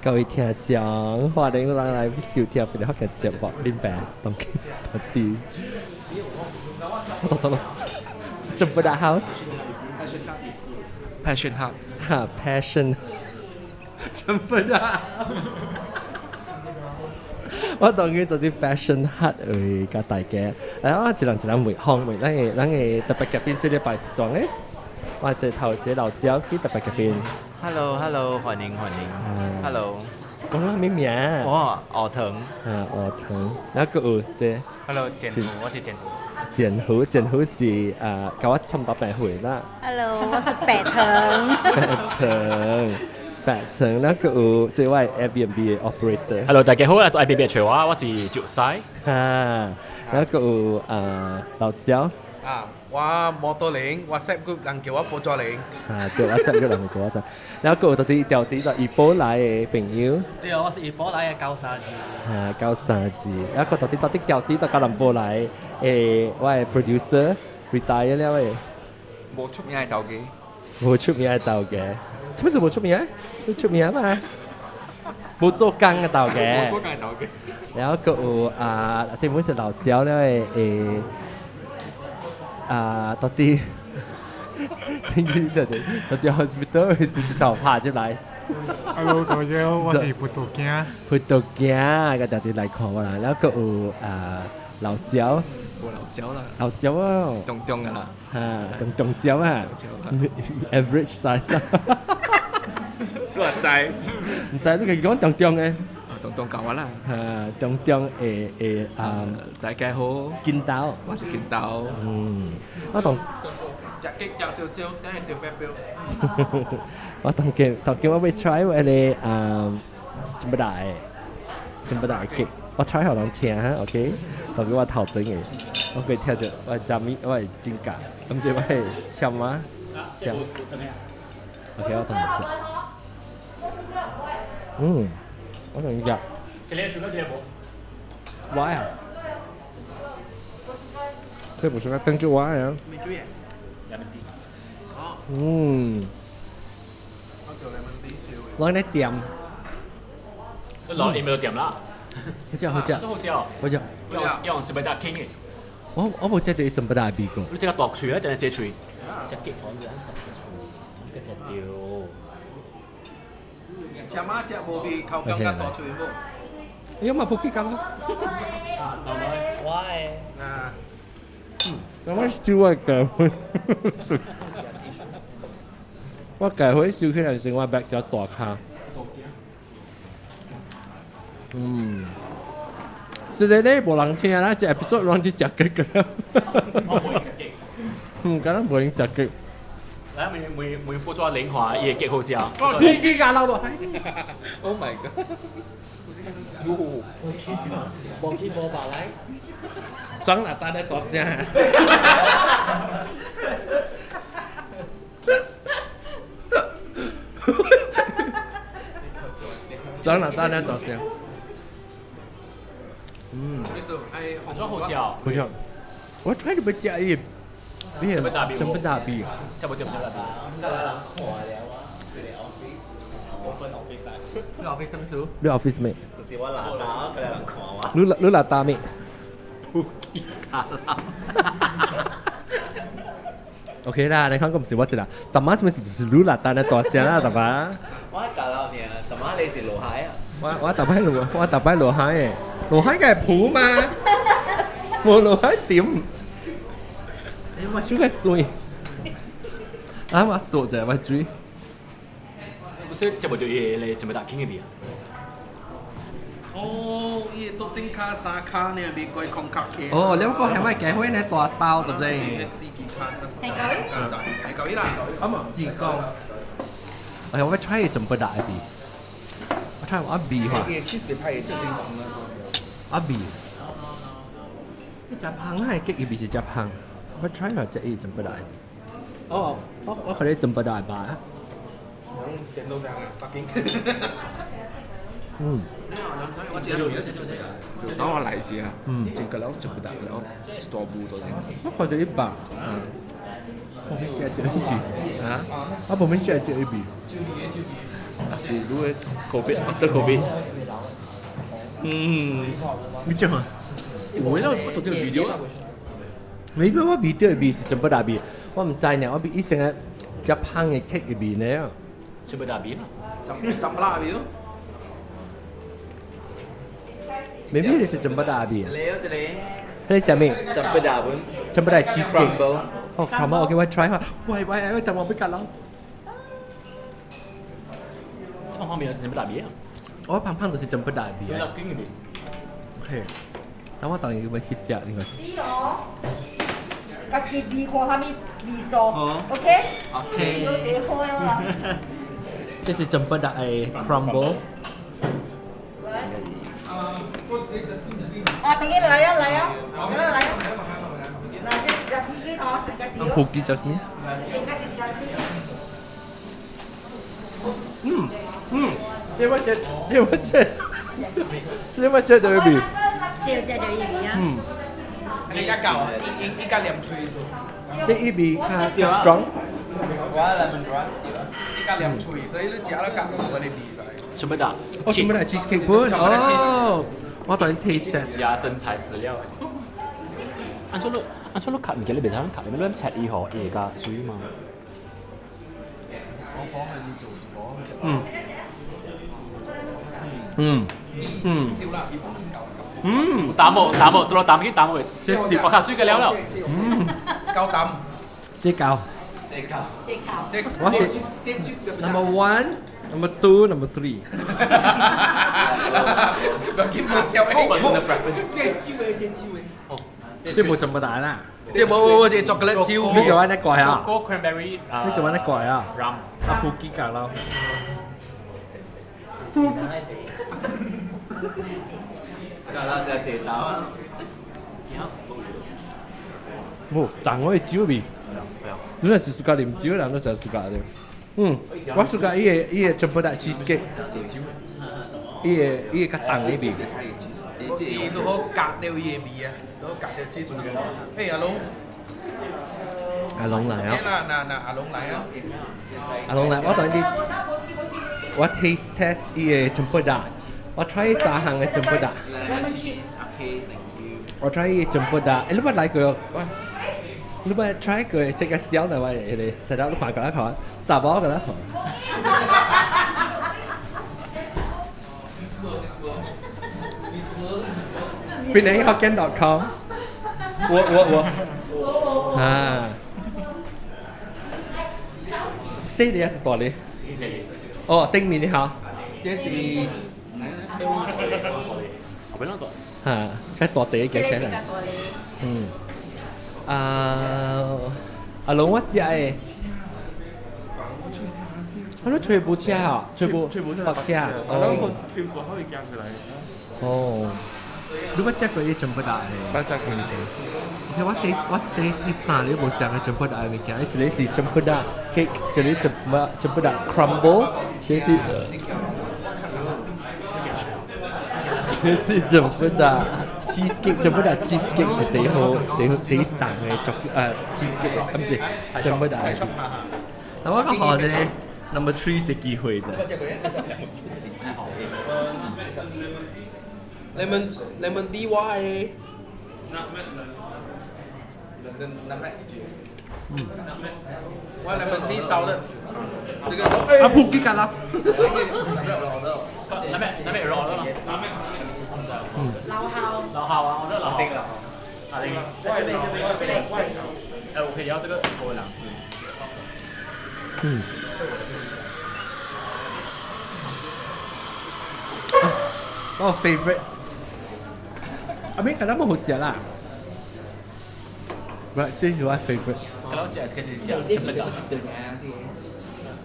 各位聽眾，歡迎咱來收聽今日嘅節目，恁爸當今到底，我懂了，Cempedak House。 Passion Hub。哈，Passion， Cempedak。我當今到底 Passion Hut 會佮大家，來我一人一人問，訪問咱的特別嘉賓，這禮拜是怎的？我這頭一个老焦去特別嘉賓。 Hello，Hello，歡迎歡迎。Hello。講啥物名？我學騰。啊，學騰。那個有這。 Hello，簡虎，我是簡虎。簡虎，簡虎是啊，佮我差毋多白歲啦。 Hello，我是白騰。白騰，白騰，那個有這位 Airbnb 的 operator。 Hello，大家好，來到 Airbnb 找我，我是趙西。哈，那個有啊老焦。啊，我摩托零，WhatsApp group 人叫我波左零。啊，對，WhatsApp group 人叫我做。然後閣有到佇調佇到怡保來的朋友。對啊，我是怡保來的93字。啊，93字。然後閣到佇調佇到吉隆坡來的，我的 producer retire 了的。無出名的頭家。無出名的頭家，啥物是無出名？你出名嘛？無做工的頭家。無做工的頭家。然後閣有啊，這本是老焦了的誒。啊，到底，到底 hospital 是一頭拍入來。 Hello，大家好，我是葡萄鏡。葡萄鏡，個特地來看我啦。然後閣有啊老焦。無老焦啦。老焦啊。中中的啦。哈，中中焦啊。Average size。你話知？毋知你家己講中中的。中中夠我啦。哈，中中會會啊，大家好。金豆。我是金豆。嗯，我當。食激食少少，等下掉白標。我當今當今我欲 try 我個啊，這麼大的，這麼大的結，我 try 予人聽哈，OK？當今我頭前的，我可以聽著我的食物，我的指甲，毋是我的簽仔，簽。OK，我等下食。嗯，我同你食。一个雪糕，一个無。我啊。這不是個等住我啊。嗯。我咧點。老伊沒有點啦。好食好食。好食。好食。用用一百大輕的。我無食著伊 cempedak 味過。你這個大喙啊，真係細喙。食結個食著。食馬食無味，口感較大喙無。哎呀嘛，普及感咯。我的。啊。我燒我咖啡，我咖啡燒起來時，我目較大跤。嗯，實在咧無人聽啦，這 episode 攏是食雞個。嗯，敢若無閒食雞。來，每每每波抓靈華，伊會結好食。普及感流落。 Oh my god！喲，無去無白來。裝哪單咧大聲？裝哪單咧大聲？嗯。裝好食。好食。我 try 都欲食伊，什麼大味？什麼大味？食無著什麼大味？你 office 什麼事？你 office 咩？就是我邋遢，佢人看我。你邋遢咩？普吉卡拉。 OK 啦，你看講毋是我一人，逐擺這物是你邋遢咧大聲啦，逐擺。我教老爾，逐擺你是落海啊。我逐擺落，我逐擺落海的，落海該浮嘛，無落海點。欸，我手較水，啊，我索者我水。不是食無著伊個咧，這麼大輕的味啊？哦，伊桌頂跤三跤呢，未過空殼起。哦，兩個係咪結婚咧大包對不對？四支跤，係夠伊啦。啊嘛，唔是講。哎呀，我欲 try cempedak 的味。我 try 我味吼。伊 cheese 袂歹，正正常啦。啊味。你食芳啊？結伊味是食芳。我 try 下食伊 cempedak 的味。哦，我看你 cempedak 的吧。鹹到這樣啊，北京。嗯。就稍我來時啊，整個樓就不大了，大霧都。我看到一百。我免食這一味。啊？我無免食這一味。啊是你的 COVID after COVID。嗯，你講啊？有的啦，我做這個 video 啊。 Maybe 我味道的味是 cempedak 味，我毋知呢，我味伊成個較香的 cake 的味呢。 Cempedak 味啦。浸浸辣味咯。 Maybe 你是 cempedak 味。一個一個。這是啥物？ Cempedak 本。 Cempedak cheesecake。 Crumble。哦，crumble OK，我 try 下。喂喂喂，等我要夾啦。這胖胖味是 cempedak 味啊。我胖胖就是 cempedak 味。比較緊的味。 OK，等我當然要去食呢個。你哦，家己味看啥物味素，OK？ OK。有第好啊。這是 cempedak 的 crumble。啊，等下來啊來啊，來來啊。來，這 jasmine 哦，這個是。普吉 jasmine。這個是 jasmine。嗯嗯，這我這這我這，這我這就味。這這就伊味啊。嗯。你一嚿一一一嚿黏脆。這伊味較 strong。我 lemon grass 一嚿黏脆，所以你食了夾無嗰啲味來。 Cempedak。哦，cempedak cheesecake 本哦，我當然 taste test。食真材實料。按照你按照你卡唔記得袂使卡，你亂切伊吼，伊會較水嘛。嗯。嗯。嗯。嗯。淡無淡無，到淡去淡去。這是我靠，水個了了。嗯。夠淡。這夠。這夠。這夠。這我這 number one, number two, number three。不要緊，無笑誒。 Personal preference。這酒的，這酒的。哦。這無這麼大啦。這無無無，這巧克力酒。你叫我那個啊？ Choco cranberry。你叫我那個啊？ Rum。啊，普吉卡啦。咖啦就這刀。無，但我的酒味。你若是喜歡啉酒，人都真喜歡的。嗯，我喜歡伊個伊個 cempedak cheesecake，伊個伊個較重的味。伊都好夾掉伊的味啊，都好夾掉 cheese 味。哎，阿龍。阿龍來啊！嗱嗱嗱，阿龍來啊！阿龍來，我等你。我 taste test 伊個 cempedak，我 try 三項的 cempedak。我 try 伊個 cempedak，欸，你捌來過？你捌 try 過這個小的話，迄個實在你看過來看，查某過來看。檳城福建 .com，我我我，啊，細的還是大的？細的。哦，頂面的哈。這是。後邊那個。嚇，這大地嘅起來。嗯。啊，阿龍我食的。我都全部吃啊，全部全部吃。哦。全部可以夾出來。哦。你捌食過伊 cempedak 的？捌食過。 OK，我 taste 我 taste 伊三個無相的 cempedak 的物件，一個是 cempedak cake，一個 cempedak crumble，一個是，一個是 cempedak cheesecake，cempedak cheesecake 是第好第第重的巧cheesecake，啊毋是 cempedak 的。那我講好咧，number three 一機會啫。 Lemon lemon D Y。嗯。我 lemon D 燒的，這個。啊，普吉卡啦。那邊那邊有人啦。嗯。老後。老後啊，我這老後。啊，這個。這個。哎，我可以要這個，我兩隻。嗯。我 favorite。阿妹，看那麼好食啦。不，這是我 favorite。看到食是開始食。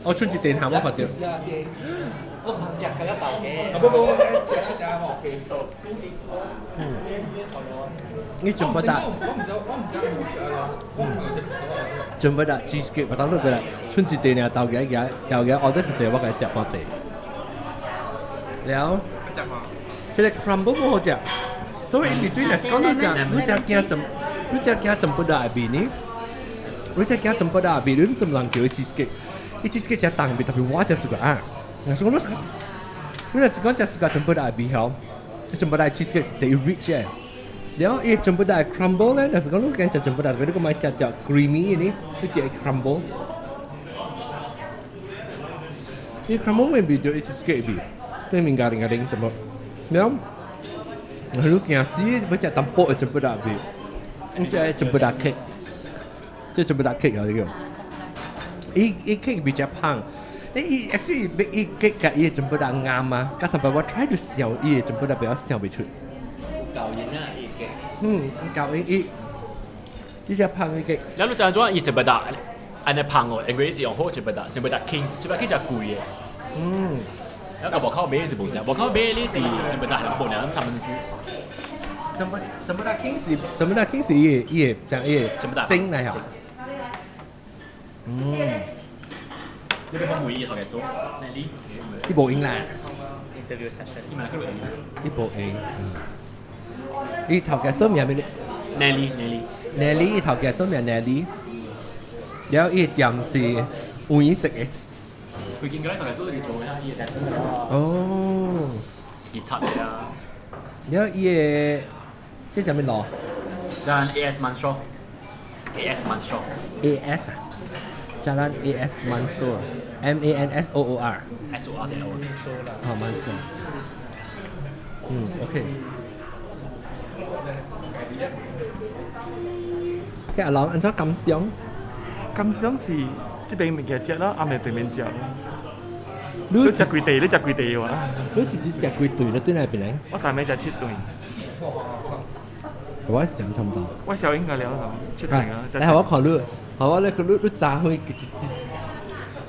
我出一頓下我發到。我唔通食佢一豆嘅。不不不，食食我 OK。嗯。你 cempedak。我唔知我唔知你好食咯，我唔知點食。 Cempedak cheesecake，我當初過來，出一頓爾豆嘅嘅豆嘅，我這一頓我共伊食半塊。了。這個 crumble 無好食，所以伊是對來講，你食你食驚怎，你食驚 cempedak 的味呢？你食驚 cempedak 的味，你都毋通叫伊 cheesecake，伊 cheesecake 食重味，特別我食習慣啊。若是講你若是講食 suka cempedak 味吼，cempedak cheesecake 是最 rich 嘅。然後伊 cempedak crumble 咧，若是講你揀食 cempedak，你個買食食 creamy 嘅呢，你食 crumble。伊 crumble 未味到伊 cheesecake 味，對面家庭家庭怎麼？然後你驚死，要食淡薄嘅 cempedak 味，你食 cempedak cake，這 cempedak cake 啊，這個。伊伊 cake 比較胖。你伊 actually 伊 cake 甲伊 cempedak 啱啊，加上我 try to 想伊 cempedak 比較想袂出。舊年啊，伊嘅。嗯，舊伊伊，伊只胖伊 cake。然後你知影伊 cempedak 按呢芳哦，因為是用好 cempedak，cempedak king，cempedak king 就貴的。嗯。然後個無靠買是無啥，無靠買你是 cempedak 係無兩三分之。 cempedak king 是 cempedak king 是伊個伊個像伊個蒸來嚇。嗯。你要講會議頭家說，你伊無閒啦。 Interview session。伊嘛去閒。伊無閒。伊頭家說名咩？ Nelly Nelly。 Nelly 伊頭家說名 Nelly。然後伊店是有顏色的。佢見過咧，頭家做佢做嘅啦，伊個哦。熱擦嘅啊。然後伊個這啥物路？咱 AS Mansor。AS Mansor。 AS 啊。Jalan AS Mansor M A N S O O R S O R 就 O。好 Mansor。嗯，OK。佢阿郎按怎感想？感想是這邊物件食啦，暗暝對面食。你食幾塊？你食幾塊哇？你一日食幾頓？你對哪邊來？我昨暝食七頓。我想差唔多。我小應該了七頓啊。來，我看你，好我你你你早昏一日，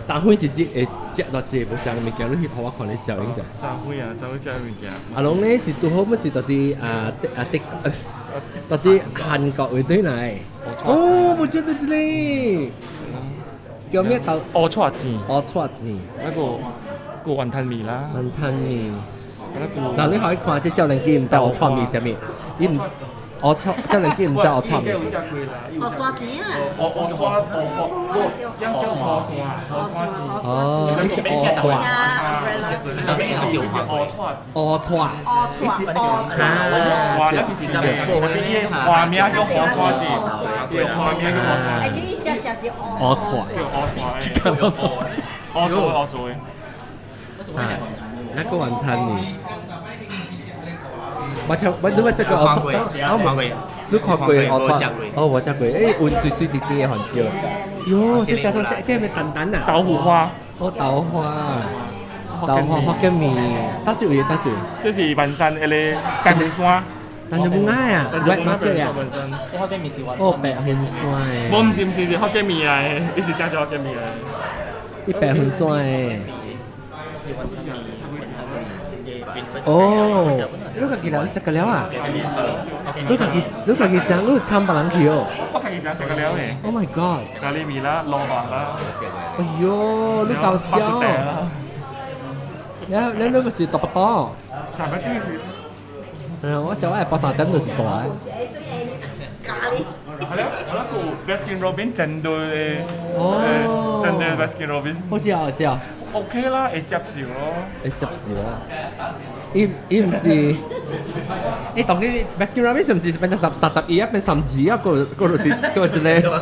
早昏一日會食到這無啥物件，你去予我看你小應者。早昏啊，早昏食物件。阿龍呢是拄好，不是到佇啊啊德，到佇韓國位對來。哦，無食到這個。叫咩豆？烏菜糋。烏菜糋。那個個雲吞麵啦。雲吞麵。嗱，你可以看這少年機毋知烏菜麵啥物，伊毋。烏菜少年機毋知烏菜麵。烏沙糋啊！烏烏沙烏烏，叫烏沙烏沙糋。哦，你是烏菜。烏菜。烏菜。烏菜。哇，那是真的，花名叫烏沙糋，對，花名叫烏沙。哎，這一隻隻是烏菜。叫烏菜。烏做烏做的。啊，那個雲吞麵。我聽我你捌食過烏菜？我冇。你看過烏菜？哦，我食過。欸，溫水水滴滴的番椒。喲，這叫做這這咩蛋蛋啊？豆腐花。哦，豆花。豆花福建麵，倒一位？倒一位？這是萬山一個白雲山。但是無愛啊，白馬姐啊。福建麵是雲。哦，白雲山的。我毋是毋是是福建麵來的，伊是正正福建麵來的。伊白雲山的。是雲吞麵。哦，你家己人食過了啊？你家己你家己食，你有參別人去哦？我家己食食過了的。 Oh my god！咖喱麵啦，蘿蔔啦。哎喲，你搞笑！你你你不是大巴多？食不對是。嗯，我想我下晡三點就是大的。咖喱。係啦，我那個 Baskin Robbins 真對的，哦，真對 Baskin Robbins。好食好食。 OK 啦，會接受咯。會接受啦。伊伊毋是，伊當佢 Baskin Robbins 毋是變成十三十一啊，變三二啊，個個就是個一個，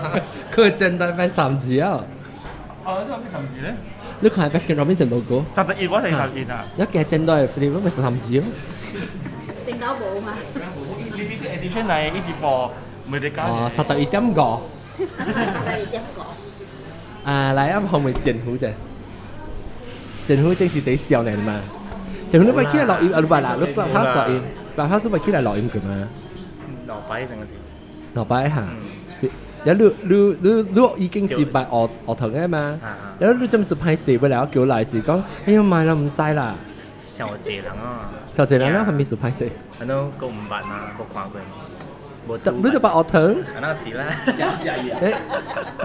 個真代變三二啊。哦，這個變三二咧？你看 Baskin Robbins logo。 31，我係31啊。一嘅真代你攏咪三二咯。頂到無嘛？ Limited edition 嚟，伊是貨每隻家。哦，31.5。 31.5。啊，來啊，後面剪胡者，剪胡正是第少年嘛。剪胡你咪起來錄音啊？你捌啦，你捌拍錄音，捌拍是咪起來錄音嘅嘛？落擺成個時。落擺嚇。然後你你你你已經是捌學學堂嘅嘛？然後你這麼是歹勢不了，叫來是講，哎呀買啦，毋知啦。小濟人啊。小濟人啦，係咪是歹勢？啊，攏閣毋捌嘛，無看過。無。你就捌學堂？啊，那是啦。欸，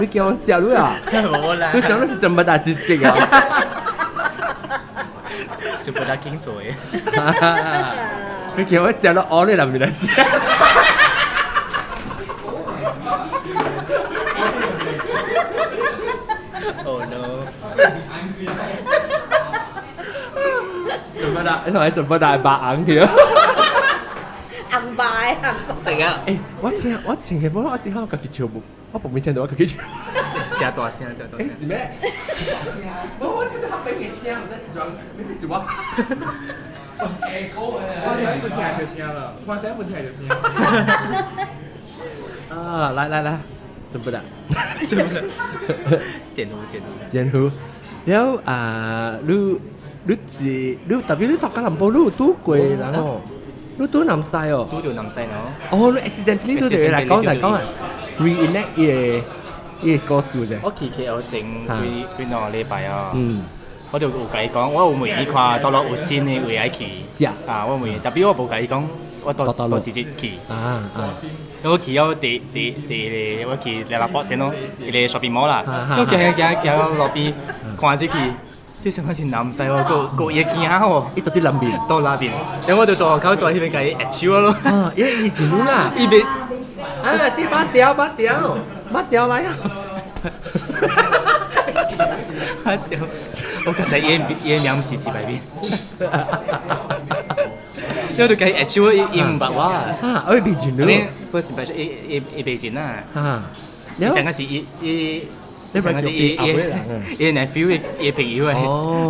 你叫我食你啊？無啦。你想你是真捌大知識啊？就不大肯做的。你叫我食了，餓你來唔來食？ Oh no！做乜啦？你同你做乜大白眼條？紅白紅成啊！欸，我聽我前期冇我點解我家己笑無？我旁邊聽到我家己笑。真大聲，真大欸，聲。是咩？我聽到黑邊嘅聲，唔知是裝，明明是我。我先不聽就聲了，我先不聽就聲。啊，來來來，準備啦。準備。剪胡剪胡。剪胡。然後啊，你你是你特別你讀吉隆坡，你有拄過人哦？你拄南西哦？拄著南西喏。哦，你 accidentally 拄著來講就講啊，reenact 伊個故事啫。我去 KL 前幾幾兩個禮拜啊。嗯。我就有共伊講，我有問伊看倒落有新的位愛去。是啊。啊，我問伊，特別我無共伊講，我到到直接去。啊啊。我去了第第第個，我去 LaLaport 先咯，一個 shopping mall 啦。我行行行行到路邊，看入去，這啥物是南西哦，閣閣會驚哦。伊到佇南邊。到那邊，然後我就到口在彼邊共伊握手咯。啊，伊伊真啦。伊袂。啊，這把條把條把條來啊！我剛才伊伊名毋是一擺面。我就共伊握手，伊伊毋捌我。啊，伊袂認你。 First impression，伊伊伊袂認啊。啊。伊上個是伊伊，上個是伊伊伊 nephew 伊伊朋友誒，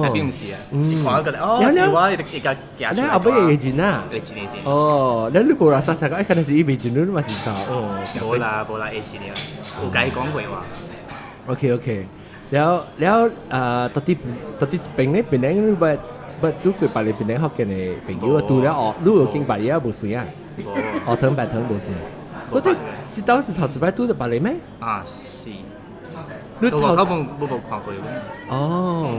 但並毋是啊。伊看我過來，哦，是我，伊就伊共行出來。你後尾會認啊？會認會認。哦，你你無啦，實實講，可能是伊袂認你，你嘛是錯。哦。無啦無啦，會認啦，有共伊講過話。 OK OK，了了啊，到底到底邊咧邊咧，你捌捌拄過別个邊咧福建的朋友啊？拄了哦，你有經別個啊？無算啊？學堂白糖無算。我這是當時頭一擺拄著別个咩？啊是。你頭我無無看過。哦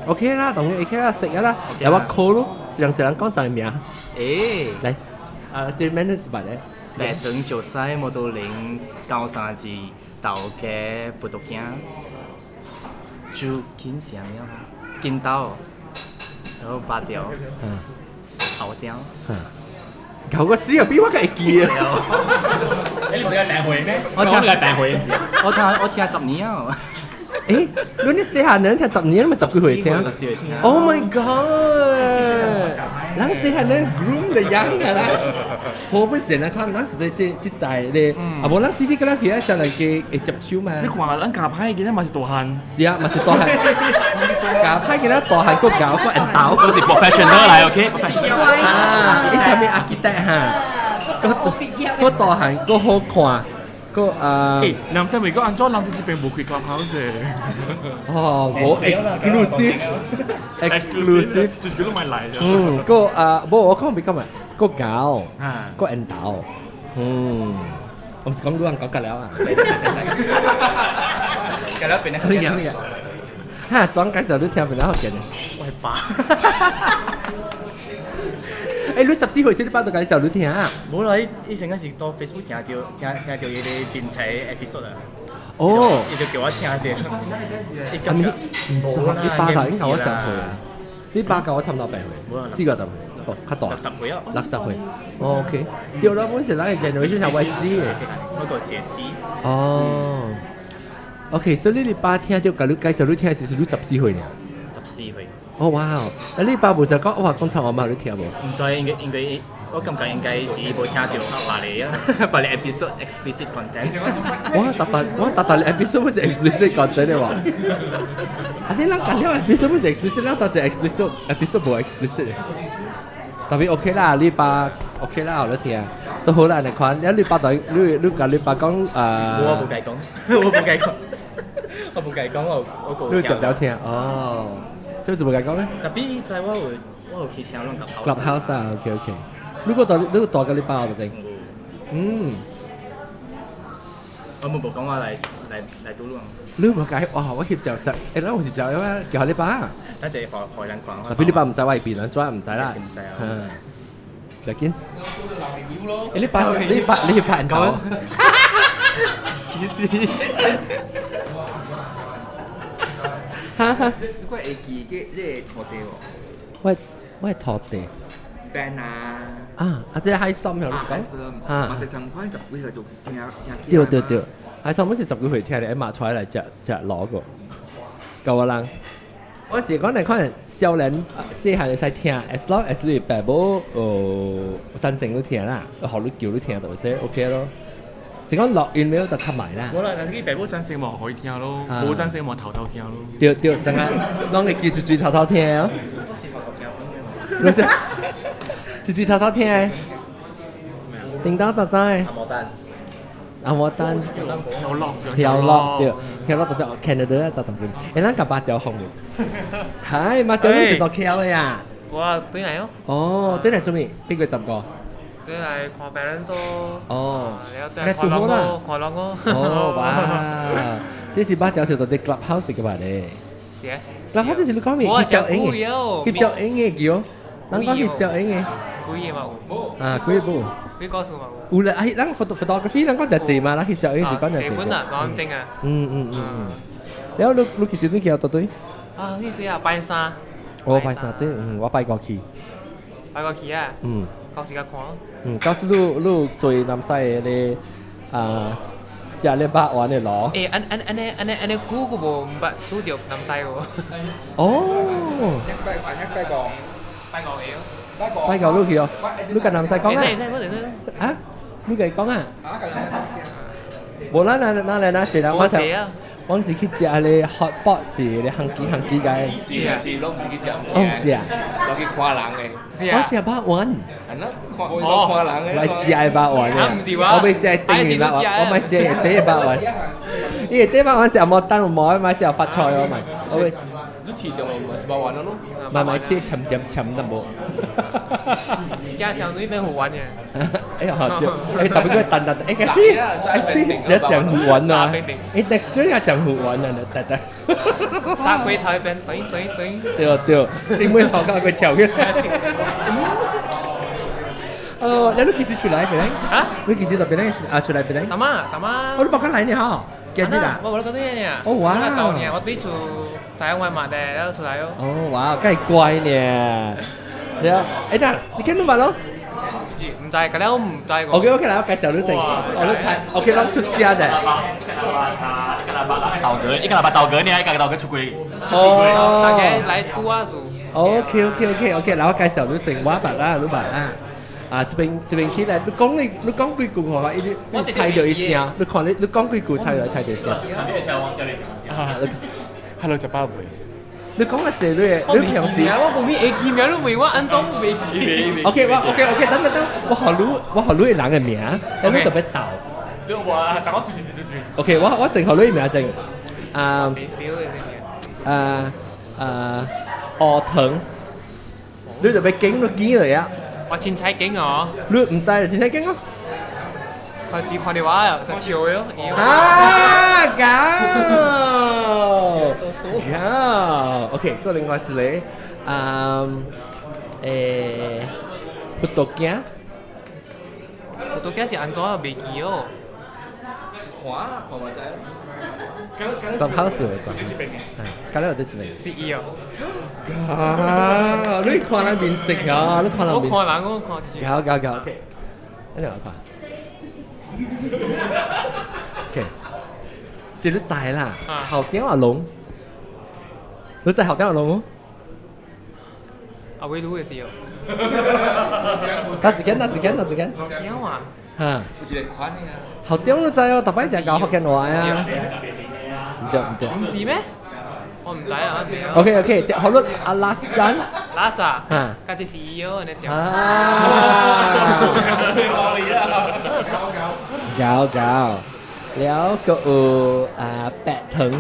，OK 啦，當然 OK 啦，識啊啦，來我 call 咯，一人一人講一個名。欸，來，啊，這免你一捌咧。白糖石西摩托林高三字豆家葡萄羹，朱金啥物啊？金豆，然後八條，牛條。搞個死啊！比我較會記啊！你唔是係病會咩？我聽你係病會唔是？我聽我聽十年啊！欸，你你細漢人聽十年，你咪十幾歲聽？十四歲聽。 Oh my god！人細漢人 groom 的樣啊啦，好本事人看，咱是在這這代咧，啊無咱細細個咱起來上來加會接手嘛。你看咱教歹囡仔嘛是大漢。是啊，嘛是大漢。教歹囡仔大漢，閣𠢕閣緣投。都是 professional 來，OK？professional。啊，伊啥物 architect 哈？閣閣大漢，閣好看。個啊！南西美國按怎人佇這邊無開 clubhouse 的？哦，無 exclusive，exclusive，就是叫你莫來。嗯，個啊，無我講比較嘛，閣𠢕，閣緣投，嗯，我毋是講你人講夠了啊。夠了變了。咩嘢咩嘢？哈，總介紹你聽變了好見的。我係爸。欸，你14歲時你爸就介紹你聽啊？無啦，以以前嗰時到 Facebook 聽著聽聽著伊個電台 episode 啊。哦。伊就叫我聽者。伊感覺無啦，你爸頭已經甲我上歲，你爸甲我差不多八歲，四個十歲，哦，較大。六十歲啊。六十歲。哦，OK。對啦，本是咱個 generation 係我知的。我個姐姐。哦。OK，所以你爸聽著，共你介紹你聽的時，是你14歲爾。 14歲。哦哇！啊，你爸無是講哇講臭話嘛？你聽無？毋知應該應該，我感覺應該是伊無聽著別个啊，別个 episode explicit content。我逐逐我逐逐 episode 不是 explicit content 的喎。啊，你咱講了 episode 不是 explicit，咱當一 explicit episode 無 explicit 的。特別 OK 啦，你爸 OK 啦，我聽。所以好啦，你看，你爸對，你你共你爸講啊。我無共伊講，我無共伊講，我無共伊講，我我你就了聽哦。這是無共伊講咩？特別伊知我有我有去聽攏 Clubhouse。 Clubhouse 啊，OK OK。如果大你大共你爸就真。嗯。我無無講我來來來拄攏。你無共伊哇！我翕照相，欸，咱有翕照咩？叫你爸。咱一個予人看。特別你爸毋知我會變，咱怎毋知啦？毋知啊。來緊。欸，你爸你爸你翕緣投。 Excuse me。哈哈。你會記個你的土地無？我我的土地。變啊！啊啊！這個海參有你講。啊，嘛是同款十幾歲就聽聽。對對對，海參我是十幾歲聽的，嘛出來食食滷過。夠我人，我是講你看，少年細漢會使聽，as long as 你爸母贊成你聽啦，予你叫你聽就會使 OK 咯。是講錄音了就較埋啦。無啦，但是伊爸母贊成嘛，可以聽咯，無贊成嘛，偷偷聽咯。對對，成日攏會記住住偷偷聽哦。我是偷偷聽本嘅。住住偷偷聽的。叮當仔仔的。阿摩丹。阿摩丹。跳落。跳落對，跳落到到 Canada 啊，就當佢。欸，咱共八條紅嘅。係，八條你是到 KL 的呀？我對來哦。哦，對來做咩？邊個十個？對來看病人做。哦。了對來看人哦，看人哦。哦，哇！這是八條是到啲 clubhouse 嘅吧咧？是啊。 clubhouse 是你講咩？我翕照影嘅。翕照影嘅叫，咱講翕照影嘅。幾個嘛有？啊，幾個？幾個數嘛有？有啦，啊，咱 photography 咱講就濟嘛，咱翕照影是講就濟。這本啊，講正啊。嗯嗯嗯嗯。了，你其實你去到對？啊，去幾啊？拜三。我拜三對，嗯，我拜過去。拜過去啊？嗯。到時間看咯。嗯，到時你你做南西的咧啊，食咧肉丸的囉。欸，按按按呢按呢按呢久閣無毋捌拄著南西喎。哦。 Next 拜，next 拜個。拜五個。拜五。拜五你去哦，你共南西講啊？會使會使，啊？你共伊講啊？啊，共南西講。無啦，咱咱來咱一人，我是我是去食彼个 hot pot 是彼个烘雞烘雞个。是啊是，攏毋是去食。哦，毋是啊。我去看人的。是啊。我食肉丸。啊，那看我看人的。我食的肉丸的。我欲食頂面肉丸，我欲食下底的肉丸。伊下底肉丸是阿摩蛋有無？買食發菜哦，買。我欲。你提中嘛是肉丸咯。慢慢切，沉點沉淡薄。加小女變好玩嘅。哎呀，對，哎，特別個蛋蛋，哎，actually actually 這上好玩啊！哎，next year 也上好玩啊，蛋蛋。殺龜頭一邊，對對對。對對，頂尾頭殼佢跳起來。哦，你幾時出來？別啊？你幾時到別啊？出來別大媽，大媽。我都冇講來呢嗬，記住啦。我冇得講對呢。哦哇！我舊年我對厝西灣嘛的，然後出來哦。哦哇，梗係乖呢。你啊，哎，等，你見到嘛咯？唔知，嗰了我唔知個。 OK OK，來我介紹你先，我都猜，OK，咱出聲的。一個禮拜豆哥，一個禮拜豆哥呢，一個豆哥出櫃。哦。大家來拄啊做。 OK OK OK OK，來我介紹你先，我捌啦，你捌啦。啊，這邊這邊起來，你講你你講幾句話，伊你猜著一聲，你看你你講幾句猜著猜著聲。啊，Hello，食飽未？你講得濟你，你平時我無咪會記名，你問我按怎袂記？OK，我 OK OK，等等等，我予你我予你的人的名，你特別逗。你話等我轉轉轉轉。 OK，我我先予你的名先。啊啊啊！學藤，你特別驚你記嚟啊！我凊彩驚哦。你毋知就凊彩驚哦。我只看到我就笑咯。啊，搞，搞，OK，閣另外一個，嗯，欸，葡萄鏡，葡萄鏡是按怎袂記哦？看看嘛知。十號是有講，敢若有佇這邊。是伊哦。啊！你看人面色啊！你看人面。我看人，我看。搞搞搞，OK。你兩個看。OK，這你知啦，後點阿龍，你知後點阿龍無？阿威魯的是哦。打一間，打一間，打一間。後點啊？嚇！有一個款的啊。後點你知哦，逐擺食到福建話啊。毋對毋對。毋是咩？我毋知啊。 OK OK，好啦，啊 last chance。 last 啊？嚇。家己是伊哦，你條。啊！搞搞，了閣有啊白糖。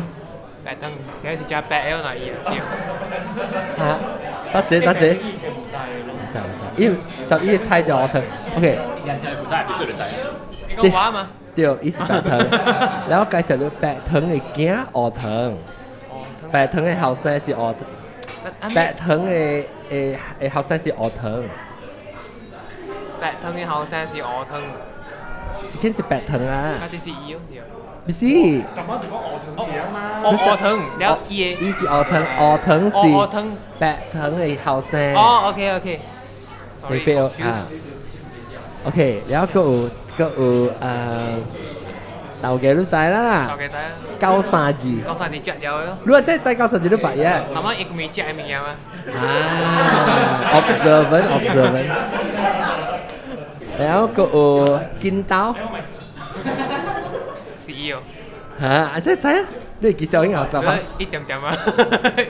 白糖，佢是食白的那伊啊？嚇！得者得者。唔知唔知，因為就伊猜著我糖。OK。唔知，必須就知。你講我嘛？對，伊是白糖。然後介紹你白糖的囝學糖。白糖的後生是學糖。白糖的的的後生是學糖。白糖的後生是學糖。這間是白糖啊。啊，這是伊哦，是。不是。咁啱就講學糖嘢啊嘛。學糖，了伊的。伊是學糖，學糖是。學糖。白糖的後生。哦，OK OK。你不要啊。OK，然後閣有閣有頭家你知啦。頭家知啊。九三字。九三字食了咯。你話真係知九三字你白嘢？頭媽伊個未食的物件嗎？啊，observant observant。然後個有金刀。是伊哦。嚇！啊，真係知啊！你會記小英啊？一點點啊，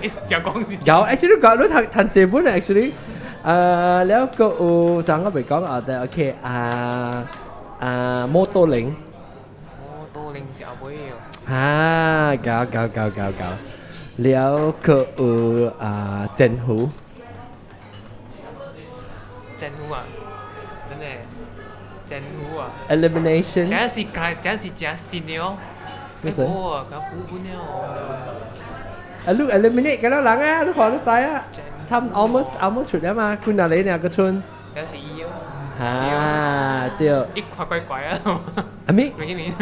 一講講是。有，actually 講你讀讀這本 actually，แล้ว個有，就我未講啊，但 OK 啊啊摩多零。摩多零是後尾哦。啊，搞搞搞搞搞，แล้ว個有啊政府。政府啊，真的，政府啊。 Elimination。這是這是真新的哦。咩事？哦，較古本了。啊，你 eliminate 幾多人啊？你看你知啊？差唔 almost almost 出了嘛？幾若年兩個村。這是伊哦。啊，對。一塊怪怪啊！阿咪？沒見你。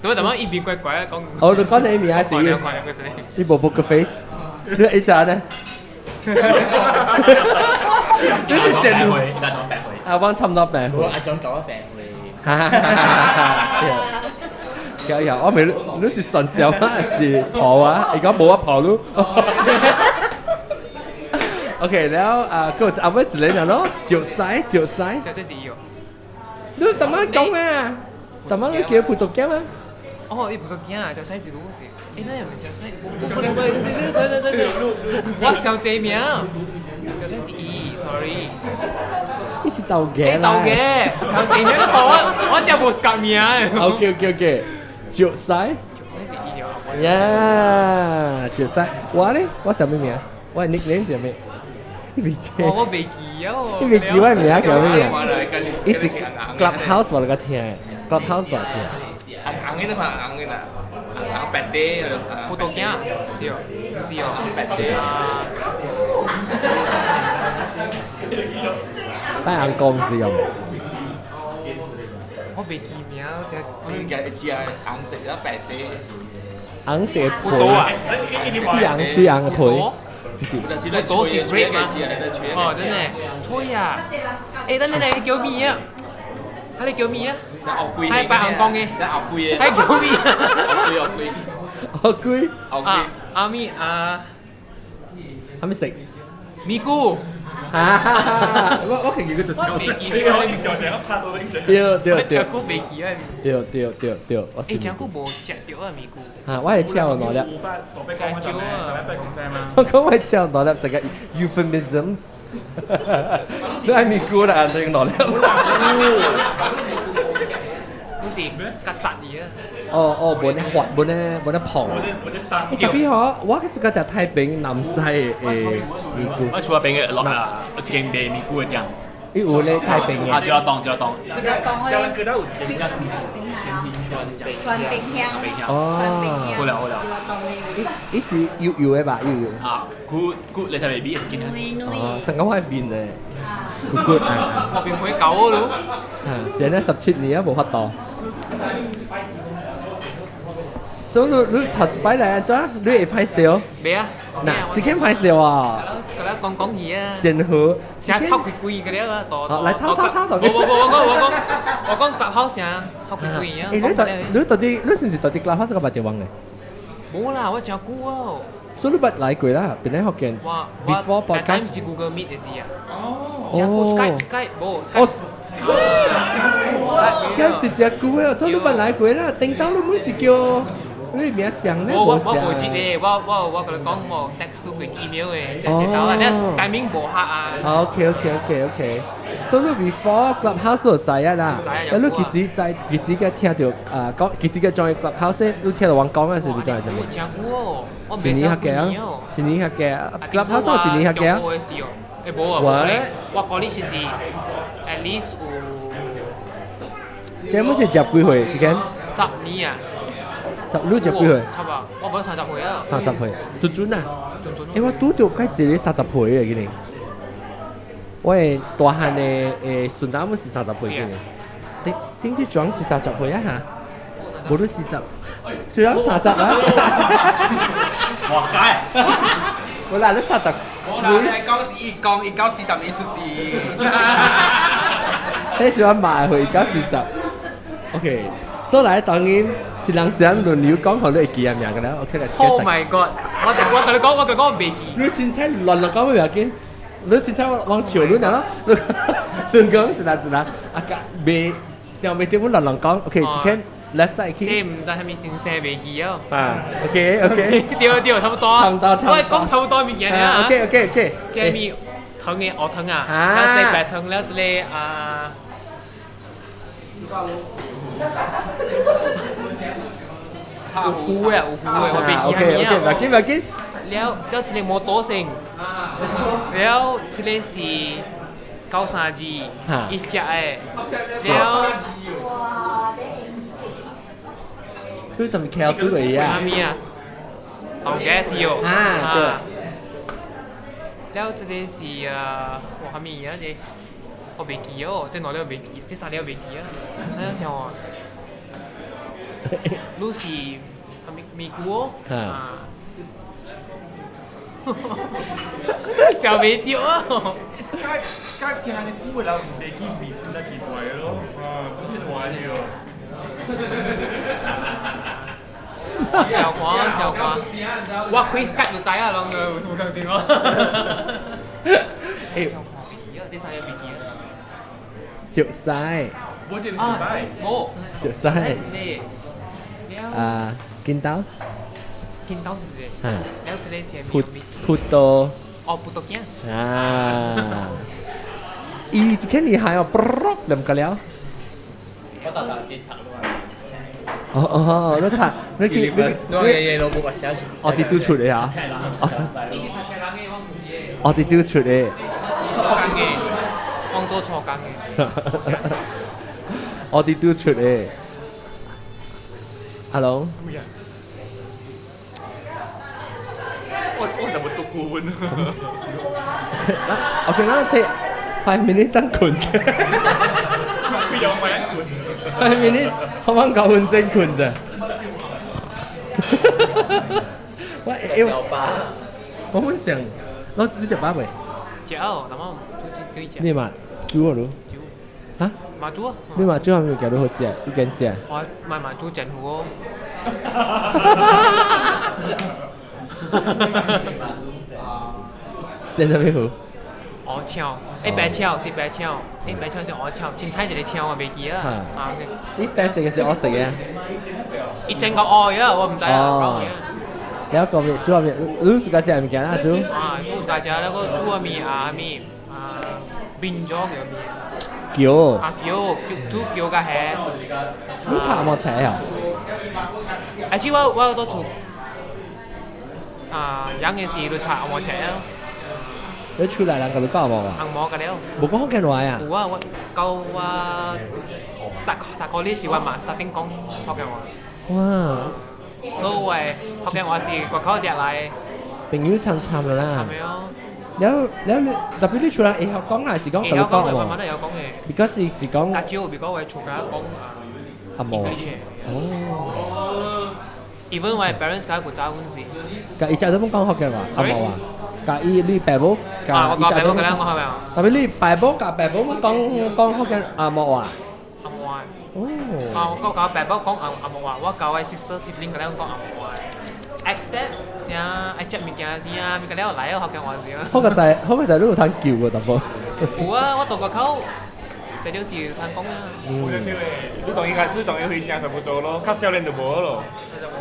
對，但係一邊怪怪啊，講。哦，你講你名是？你無 poker face，你一陣呢？你是真會，那種白會。啊，我差唔多白會。我阿種講白會。哈哈哈哈哈！有有，我未你是純笑嗎？是婆啊？而家冇啊婆咯。OK，แล้ว啊，個阿妹一個人咯，石西石西。這這是伊哦。你怎麼講啊？怎麼你叫葡萄鏡啊？哦，伊葡萄鏡啊，石西是滷是。欸，那又唔石西？我小這名，石西是伊，sorry。你是豆嘅啦。豆嘅，小這名我我真無識名。 OK OK OK，石西。石西是伊哦。呀，石西，我咧，我什麼名？我 nickname 是咩？你未記？我未記啊！你未記我名叫咩名？伊是 Clubhouse 我來個聽，Clubhouse 我聽。硬硬的嘛，硬的啦，硬白啲葡萄鏡是哦，唔是哦，白啲。帶硬講是用。我未記名，只我唔記得知啊，紅色咗白啲。紅色皮，豬紅豬紅嘅皮。都是 grape 嗎？哦，真的，吹啊！欸，等等，你叫咩啊？佢哋叫咩啊？係白紅講嘅，係叫咩啊？鱷龜，鱷龜，阿咪啊，係咪食？咪菇。啊！我其實佢就是對對對，食菇袂記啊！對對對對，欸，食菇無食著啊咪菇。嚇！我係吃兩粒。我講我吃兩粒，食個 euphemism。你係咪菇啦？你兩粒。都是曱甴嚟啊！哦哦，無咧滑，無咧無咧胖。欸，特別嗬，我其實食太平南西的米菇。我厝邊嘅落啊，有一間賣米菇的店。伊有咧太平嘅。啊，就要當就要當。川冰香。哦。好了好了。伊伊是油油的吧？油油。啊，骨骨你食袂比是緊哦，成個我面咧，骨骨啊。我變回狗咯。啊，成咧17年啊，無法度。所以你你頭一擺來按怎？你會歹笑？袂啊。嗱，這間歹笑啊！佢咧講講嘢啊。真好。成偷幾幾個了啊！好，來偷偷偷無無無，我講我講我講白口聲偷幾幾啊！欸，你到你到底你是毋是到底 Clubhouse 個捌電話嘅？無啦，我真久哦。所以你捌來過啦，本來福建。我 Before podcast 是 Google Meet 的時啊。哦。 Skype Skype 無。哦。Skype 是真久的，所以你捌來過啦。頂當你每是叫。你名像咧？我我無記得，我我我共你講，我 text 過 email 的，就知道啊。你改名無合啊。 OK OK OK OK。所以你 before Clubhouse 就知啊啦。你幾時知？幾時嘅聽到啊？講幾時嘅 join Clubhouse？你聽到人講嘅是你 join 什麼？真久哦，我一年較久，一年較久。Clubhouse 一年較久。欸無啊，我講你是是 at least 有。這本是十幾歲？這間？ 10年啊。十你十幾歲？差不多，我無30歲啊。 30歲，準準啊！準準。欸，我拄著該一個30歲的，今年。我的大漢的誒孫仔們是三十歲今年。你經濟獎是30歲啊嚇？無你40，雖然三十啊。活該。無啦，你三十。無啦，你講是伊講，伊講40年出世。你喜歡買回一九四十？OK。所以來當然一人一人輪流講，可能會記啊名個啦。OK 來。 Oh my god！我同你講，我同你講，我袂記。你凊彩亂亂講袂要緊，你凊彩往笑你爾咯，你亂講一人一人，啊，袂想袂到，阮亂亂講。OK，一間 left side 去。這毋知啥物先生袂記哦。啊，OK OK。對對，差不多。差不多，差不多。我講差不多物件爾。 OK OK OK。這物糖的烏糖啊，了這白糖，了這個啊。有糊的，有糊的，我袂記啥物啊。 OK OK，袂緊袂緊。了，這一個摩托性，了這個是932，一隻的，了。你怎麼敲對的啊？啥物啊？紅嘅是哦。啊，對。了，這個是啊，哇，啥物啊？這我袂記哦，這兩了袂記，這三了袂記啊。那想哦，你是啥物咪菇哦？啊。食袂著啊！Skype Skype 聽你久的人袂記面，真奇怪咯，啊，真係玩哦。小黃小黃，我開 Skype 就知啊，攏有相信我。欸，這三個袂記啊。石屎。我這是石屎。無。石屎。啊，金刀。金刀是一個，了一個是葡葡萄。哦，葡萄鏡。啊！伊這個厲害哦，啵，兩個了。我豆豆節讀咯。哦哦哦，你睇，你去你你嘢老母個寫住。哦，佇拄出的啊。哦，佇拄出的。錯工的，講做錯工的。哦，佇拄出的。阿龍。我就冇讀過本。 OK，咱 take 5 minutes 等困。佢有咪困？5 minutes，我揾9分鐘困咋。我欸，我本想，我你食飽未？食哦，那麼出去對食。你嘛煮哦，你？煮。嚇？嘛煮啊！你嘛煮啥物件你好食？你敢食？我買嘛煮煎糊哦。煎啥物糊？烏腸，欸白腸是白腸，欸白腸是烏腸，凊彩一個腸我袂記啊。啊，你白色的是烏色的？伊煎個烏的，我毋知啊。了個麵煮麵，你自家食物件啦煮？啊，煮自家食，了個煮個麵啊麵啊，麵咗叫麵。橋。啊橋，煮橋甲蝦。你讀無冊啊？啊，只我我都厝。啊，養嘅時你讀紅毛冊啊。你厝內人共你講無啊？紅毛個了。無講福建話啊？有啊，我到我大大個呢時我嘛starting 講福建話。哇！所以我福建話是外口掠來。朋友參參了啦。參的哦。了了，你特別你厝人會曉講啦，是講共你講無？我嘛都會曉講的。 Because 是講。較少，比如講我厝家講啊。阿毛。哦。 Even 我 parents 家古早阮是。甲伊食都攏講福建話，阿毛啊。甲伊你爸母，甲伊食都。講福建話。特別你爸母甲爸母攏講講福建阿毛話。阿毛話。哦。啊，我甲我爸母講阿阿毛話，我甲我 sister sibling 甲咱講阿毛話。Except 啥愛食物件時啊，物件了來哦，福建話時啊。好個在，好個在你有通救無淡薄？有啊，我到外口，這就是通講啊。你當伊個，你當伊歲聲差不多咯，較少年就無咯。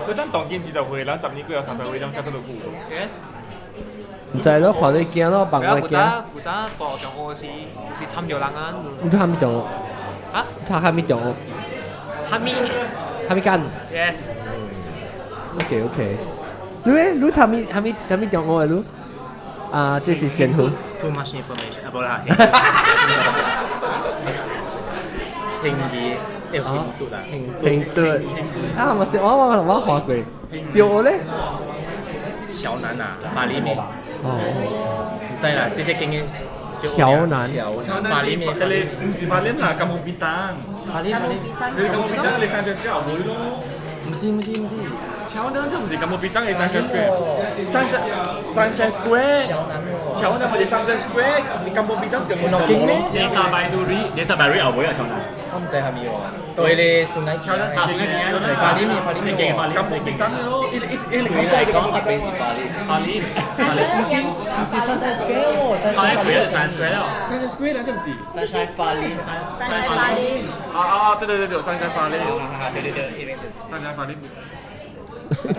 佢等當今20歲，人10年過後30歲，攏寫閣落久。毋知咯，看你驚咯，望我驚。古早古早大中學時，有時參著人啊。你讀啥物中學？啊？讀啥物中學？哈密。哈密干。 Yes。 OK OK。你咧？你讀啥物啥物啥物中學的你？啊，這是前途。 Too much information 啊，無啦。興語，欸，興都啦，興都。啊，嘛是我我我看過。小咧？小南啊，法里面。哦。唔知啦，細細間嘅。小南。法里面。你唔是法里啦，金毛比山。法里法里。你金毛比山，你上上小妹咯。唔是唔是唔是。橋南就唔是金毛比山嘅 Sunshine Square。Sunshine Square。橋南咪是 Sunshine Square，你金毛比山就唔同咯。你三百多里，你300里後尾啊，橋南。我毋知蝦米喎，對咧，順眼超人啊，順眼邊啊，法林法林勁法林，咁第三個咯，一一一對來講，那邊是巴黎。法林，法林，毋是 Sunshine Square 喎，法林 Sunshine Square 咯，Sunshine Square 啦，這毋是？Sunshine 法林，Sunshine 法林。啊啊，對對對對，Sunshine 法林，對對對，呢邊就是 Sunshine 法林。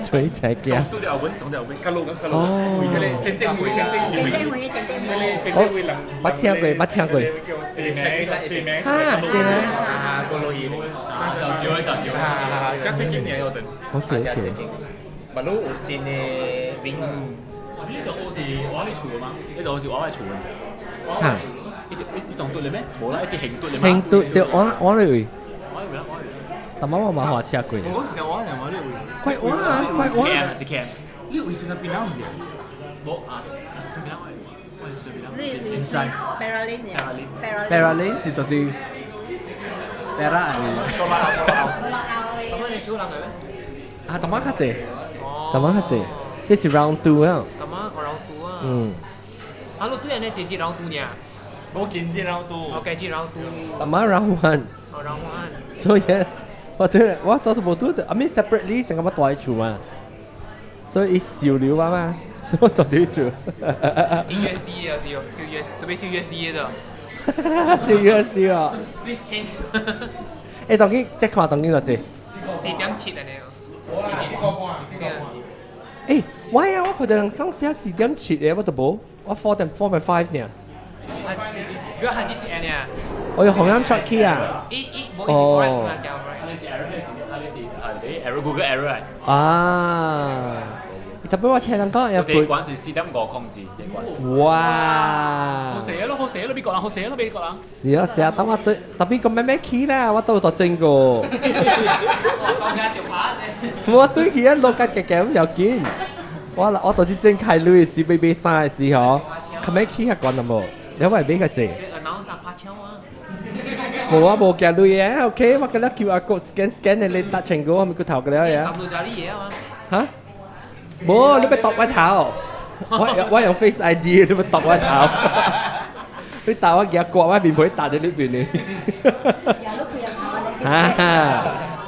吹車鏡。都條穩，總條穩，較路較路。哦。天頂位，天頂位，天頂位，天頂位。天頂位人。捌聽過，捌聽過。這名，這名。啊，這名。啊，過路伊。就叫就叫。啊，這是今年有等。 OK OK。馬路有新的名。呢度好似我啲厝嘛？呢度好似我嘅厝。嚇！呢呢棟嘟嚟咩？冇啦，呢是興嘟嚟嘛。興嘟對，我嚟位。我嚟位，我嚟。但我嘛滑車過。我講一條我係我呢位。快我啊，快我。一 cam。你為什麼邊啊？唔是？冇啊，隨便啦，我係隨便啦。你你是 Paralyn ？Paralyn 是到底 Para 嚟。過馬路過馬路。咁你煮人係咩？啊，同埋較濟，同埋較濟，這是 round two 啊。同埋我 round two 啊。嗯。啊，你對人呢幾節 round two 呢？我幾節 round two。我幾節 round two。同埋 round one。哦，round one。 So yes。我對，我做都無拄，I mean separately 成個乜大厝嘛，所以伊收留我嘛，所以我做佇厝。 USD 啊，是哦，收 US，特別收 USD 的。收 USD 哦。 Please change。欸，當今這看當今偌濟？ 4.7啊，你。欸，我啊，我看到人講寫4.7的，我都無，我 4.4.5 爾。如果係幾錢呢？我有紅音 short key 啊。一一冇一是 forex 嘛，叫你是 error 係是你是係你 error Google error 啊！特別我聽人講有地關是4.5控制地關。哇！好寫咯，好寫咯，美國人好寫咯，美國人。是啊是啊，等我對特別個咩咩 key 啦，我都有整過。我對起一落架嘅嘅咁又緊，我到底整開鐳時買買衫的時候，佢咩 key 較懸啦無？你話買較濟？無啊，無驚鐳嘅，OK，我今日 QR code scan scan 你你搭成個，我咪個頭個了呀。十路就啲嘢啊嘛。嚇？無，你咪揼我頭。我用 Face ID，你咪揼我頭。你打我夾刮我面皮打喺呢邊呢。哈哈，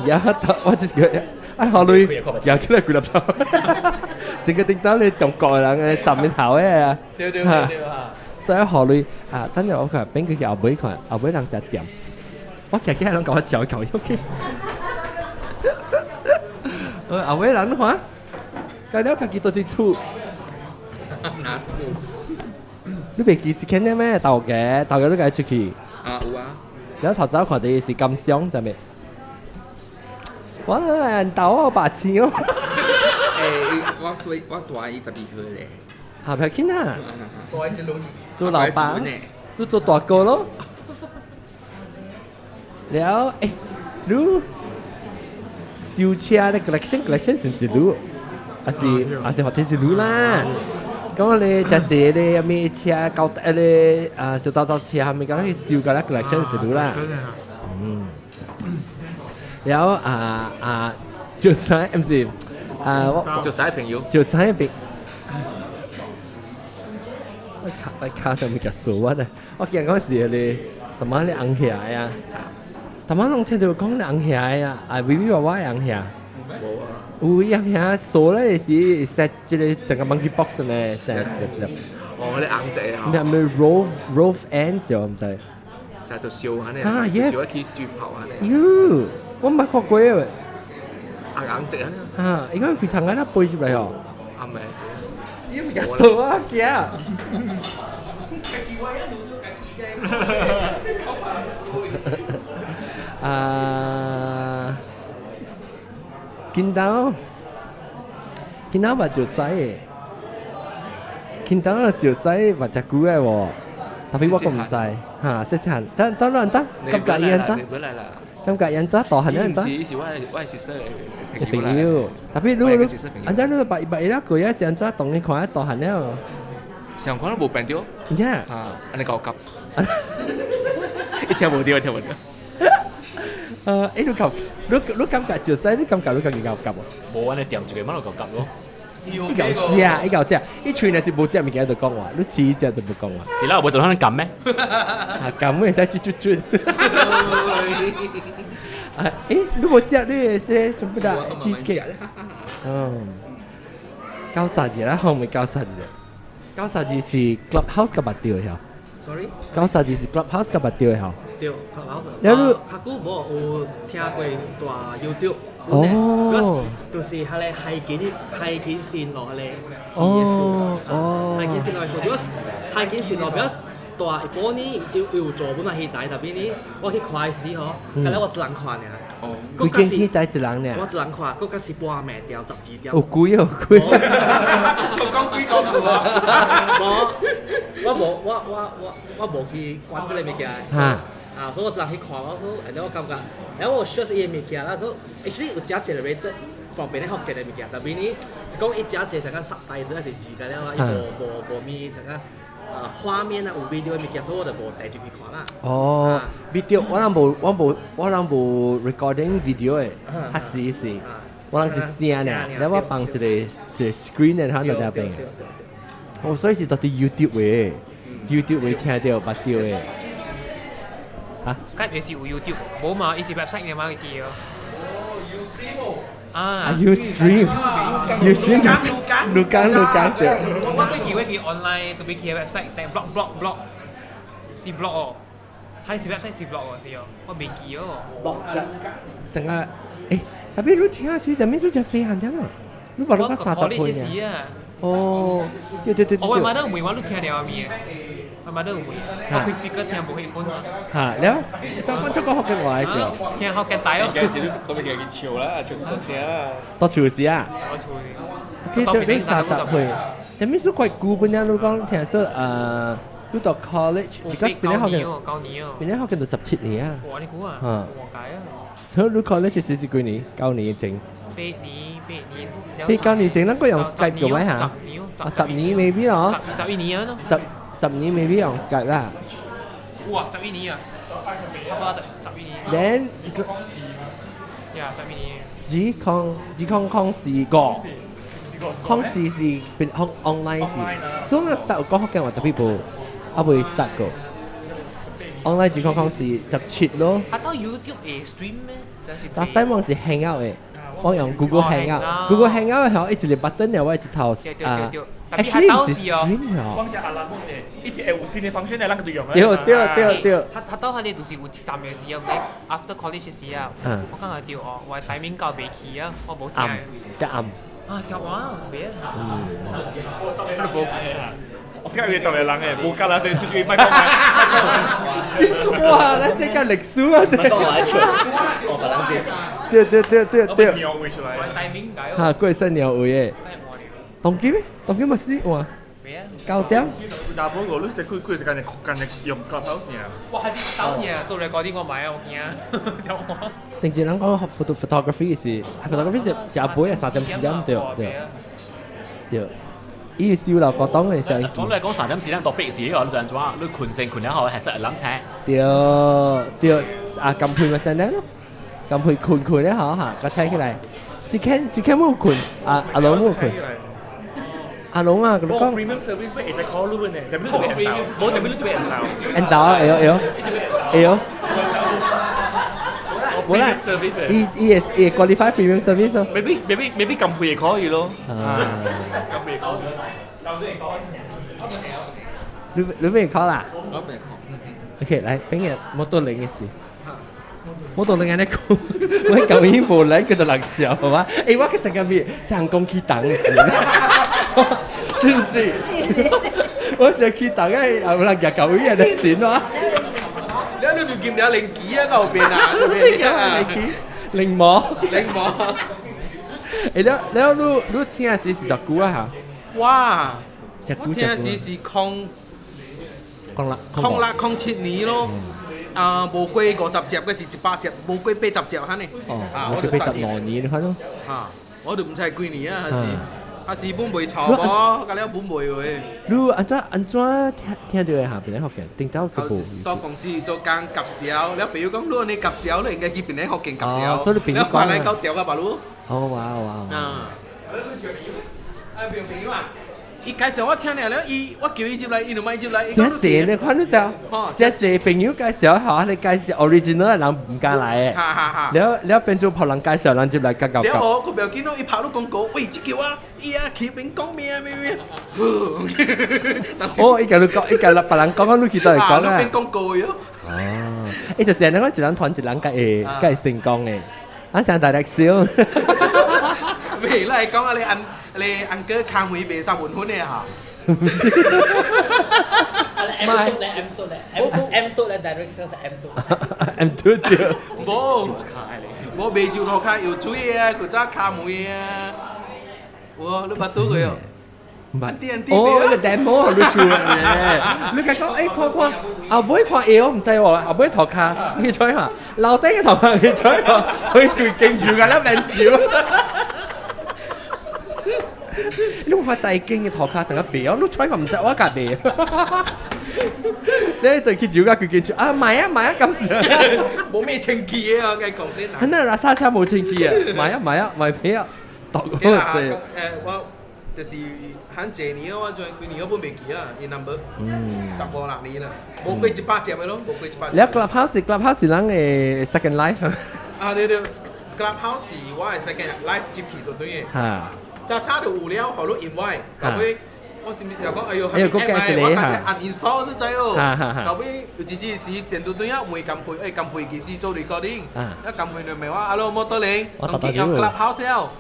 有揼我就覺啊，好累，又起來幾粒頭。成個叮當你中國人嘅十面頭嘅。對對對對啊！所以何類啊？等陣我看邊個去後尾看，後尾人食店。我行起來攏共我嚼口，OK。後尾人你看，計了家己都佇吐。哪吐？你袂記一間咩？頭家，頭家你家出去。啊有啊。然後頭早看到是感想，知未？哇！豆我白痴哦。欸，我所以我大伊12歲咧。下不要緊啊。大伊一輪。做老爸，你做大哥咯。了，欸，你修車的 collection collection 是毋是你？還是或者是你啦？咁你食這個咩車高迄個啊小大造車，係咪講去修個 collection 是你啦？嗯。然後啊啊，就是毋是啊，我就是朋友，就是朋。我卡我卡上面個數我咧，我見講是你，同埋你紅兄啊，同埋攏聽到講你紅兄啊，啊微微娃娃紅兄。無啊。有紅兄數咧是 set 這個整個 monkey box 呢，set 這個。哦，你紅色啊。咩咩 rove rove end 就毋知。成日就燒安尼。啊 yes。燒起豬跑安尼。喲，我毋捌看過啊。紅紅色安尼。啊，應該規層安尼飛入來哦。啊唔係。你毋敢數啊，驚！啊，見到見到嘛就使的，見到就使嘛真久的喎，特別我閣毋知，哈，細細漢，等等你按怎？感覺伊按怎？感覺伊按怎？大漢按怎？是我的 sister 的朋友，特別你你按怎你捌捌伊拉過啊？是按怎？當你看大漢了？上看都無變著。呀！啊，按呢𠢕夾。伊聽無著，聽無著。欸，你感你你感覺就使，你感覺你家己𠢕夾無？無按呢掂一個，嘛就𠢕夾咯。伊夠食，伊夠食，伊喙若是無食物件就講話，你試食就無講話。是啦，無就可能撳咩？啊，撳會使啜啜啜。啊，誒，你無食你這做乜啦？cheesecake。嗯，93字啦，後面九三字。九三字是 Clubhouse 甲捌著的吼。 Sorry？ 93字是 Clubhouse 甲捌著的吼。對，Clubhouse。了你較久無有聽過大 YouTube。哦。就是彼個海景線路彼個海景線路的數，because 海景線路 because 大一般呢，有有做本來戲台，特別呢，我去看的時吼，敢若我一人看爾。規間戲台一人爾。我一人看，閣較是半暝掉12點。有鬼有鬼。我講幾個數啊？無，我無我我我我無去管這個物件。啊，所以我一人去看，我說，然後我感覺，然後我 search 伊的物件啦，所以 actually 有誠 generated from 別咧福建的物件，特別呢，是講伊誠濟啥個 subtitle 還是字個了啊，伊無無無咪啥個啊畫面啊有 video 的物件，所以我就無帶進去看啦。哦，video 我人無我無我人無 recording video 的，較是是，我人是聲爾，然後我放一個一個 screen 的喺那邊。哦，所以是到佇 YouTube 的，YouTube 會聽到捌到的。啊？Skype 也是有 YouTube，無嘛，伊是 website 的嘛，記哦。啊，Ustream，Ustream，錄間錄間對。我過去我記 online 特別去 website，但 blog blog blog 是 blog 哦，還是 website 是 blog 哦，是哦，我未記哦。 blog 成個，誒，特別你聽時，特別你食細漢點啊？你話你講30歲呢？哦，對對對對。我媽都唔會話你聽到咪？我媽都唔會，我開 speaker 聽無 headphone 嘛。嚇，了，就講這個福建話的對。聽福建大哦。應該是都未聽見笑啦，笑到大聲啦。到厝時啊。到厝。佢對你30歲，但係說怪久本來你講聽說你讀 college，because 邊咧學嘅，邊咧學嘅就17年啊。哇！你估啊？我解啊。所以你 college 是幾年？9年前。8年，8年。8、9年前，咱個用 Skype 嘅咩嚇？啊，十年 maybe 哦。11年啊。十年 maybe 用 Skype 啦。哇！11年啊，差不多11年。 Then 呀，11年。二空二空空四個。空四是變空 online 是，所以我 start 講福建話特別無，還未 start 過。online 2004、17咯。啊，到 YouTube 會 stream 咩？但西望是 Hangout 的，我用 Google Hangout，Google Hangout 係一個 button 嘅，我一頭啊。Actually 是 stream 哦。我只阿拉木的，一個有新的 function 的，咱個就用。對對對對。他到彼個就是有一站的時候，after college 時啊，我感覺到哦，我 timing 到未去啊，我無聽。暗，真暗。啊，小王，別。嗯。時間越就嚟人誒，無教啦，這出去賣講賣。哇！咱這個歷史啊，對。我別人知。對對對對對。鳥位出來。嚇，過生鳥位的。當今咩？當今嘛是哇。9點。大波個，你是幾幾時間間用 Clubhouse 呢？哇！係啲走呢，做 recording 我買啊，我驚。就我。定住人講 photography 是 photography 是食杯啊，3點4點對對對。伊是燒樓國東的攝影機。講嚟講3點4點到八時，你就怎啊？你困醒困了後係識諗車。對對，啊，撳配咪聲咯，撳配困困咧嚇嚇，個請起來。一間一間冇困，啊阿龍冇困。阿龍啊，佢講。 Premium service 咩？會使 call 你呢？特別你特別按到，無特別你特別按到。按到，會會會。無啦，伊伊會伊會 qualify premium service 咯。 Maybe maybe maybe 撳配會可以咯。啊。撳配可以。你你未 call 啦？我未 call。 OK，來，等下摩托輪的事。摩托輪按呢講，我舊年無來叫做人笑，好嘛？欸，我去成個面上講起檔的事，是不是？我成起檔的，有人夾舊年的事咯。你你就見了靈機啊，後邊啊，靈機，靈魔，靈魔。欸，了了，你你聽是是十久啊嚇？哇！十久聽是是空空六 06 07年咯。啊，無過50集，嗰是100集，無過80集，哈呢？哦，無過85年，你看咯。嚇，我都毋知幾年啊，還是還是本袂錯無，甲了本袂話。你按怎按怎聽聽著的下邊咧福建，頂到佢無。到公司做工夾銷，了朋友講你按呢夾銷，你應該去邊咧福建夾銷。哦，所以你朋友講。了來到調個別路。哦哇哇。啊。哎，朋友啊，伊介紹我聽了，伊我叫伊入來，伊就莫入來。真濟你看你就，真濟朋友介紹嚇，你介紹 original 的人毋敢來的，了了變做予人介紹人入來較夠。了後，佢不要緊咯，伊拍你廣告，喂，這叫啊，伊啊起名講咩咩咩。哦，伊共你講，伊共別人講，你去倒會講啊。變廣告喲。哦，伊就是按呢，一人團一人，才會才會成功的。啊，像大力燒。喂，你來講啊，你按你按哥卡梅袂三文分的哈。 M 2咧，M 2咧，M 2咧，direct sales M 2。 M 2對。無，無賣酒塗跤藥水啊，古早卡梅啊。有，你捌拄過哦？毋捌。哦，那個 demo 你出來你共講，欸，看看，後尾看會，我毋知喎，後尾塗跤，你睇下，樓頂的塗跤，你睇下，佢規間樹共咱免招。你有法在間的塗跤成個白哦，你睇嘛毋知我家賣。你對去酒家規間樹啊，買啊買啊咁時。無咩清氣的啊，該講你。那垃圾車無清氣啊，買啊買啊買票啊，讀好濟。誒我。就是很濟年我做幾年我本袂記啊，伊 number，15、16年啦，無過100隻的咯，無過100隻。你 Clubhouse 是咱的 second life 啊？啊對對，Clubhouse 是我的 second life 入去就對的。早早就有了，予你 invite，後尾我是毋是講，哎呦，哎呦，閣加一個我剛才 uninstall 你知哦。後尾有一陣時先拄對啊，問江佩，欸，江佩其實做 recording，啊，江佩就問我，Hello，摩托林，當用 Clubhouse 了。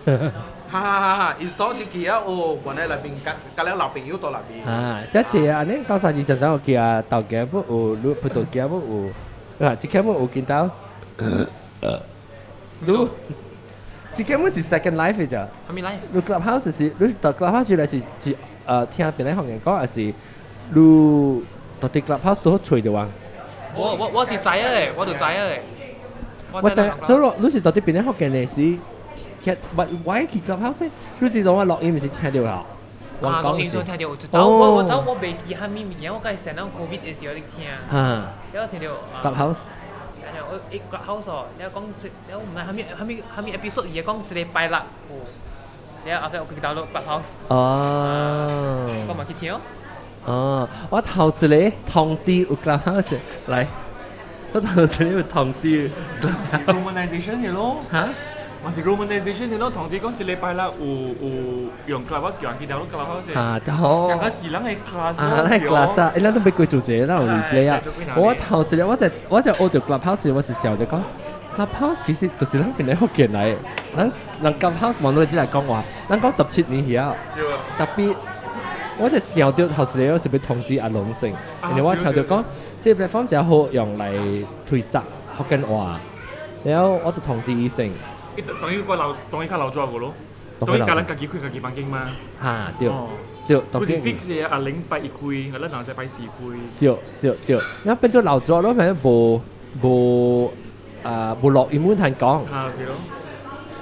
哈哈哈哈！install 入去啊，哦，原來內面佮佮了老朋友到內面。啊，這濟啊，恁九三二上上有去啊，豆家不有，你葡萄家不有，啊，這間不有見到。你，這間不是 second life 的咋？啥物 life？你 clubhouse 是，你到 clubhouse 來是聽別人方言講，還是你到佇 clubhouse 都揣著啊？我是知的，我就知的。我知，所以你是到底別人福建的是？其實我去 clubhouse，你是講我錄音是聽著啦？啊，錄音時聽著，我我走我袂記啥物物件，我閣是先咱 COVID 的時候咧聽。了聽著。 clubhouse。然後我一 clubhouse 哦，了講一，了毋知啥物啥物啥物 episode 伊講一禮拜六，哦，了後尾我去 download clubhouse。哦。我嘛去聽。哦，我頭一個通知有 clubhouse 來，我頭一個有通知。 Romanization 的咯。哈？嘛是 romanization 的咯，通知講一禮拜啦，有用 Clubhouse 叫人去 download Clubhouse。啊，好。上個是咱的 class。啊，咱 class 啊，咱都欲過做一個，咱有 replay 啊。我頭一個，我就學著 Clubhouse，我是笑著講，Clubhouse 其實就是咱邊個福建來的，咱人 Clubhouse 網絡只來講話，咱講17年以後，特別我就想著頭一個我是欲通知阿龍先，因為我聽著講，這個 platform 真好用來推捒福建話，然後我就通知伊先。伊當伊個老，當伊較老早個咯，當伊共咱家己開家己房間嘛。哈對，對，佢是 fix 的，阿玲拜一開，咱人使拜四開。是是對，那變做老早咯，反正無無啊無錄音通講。啊是咯。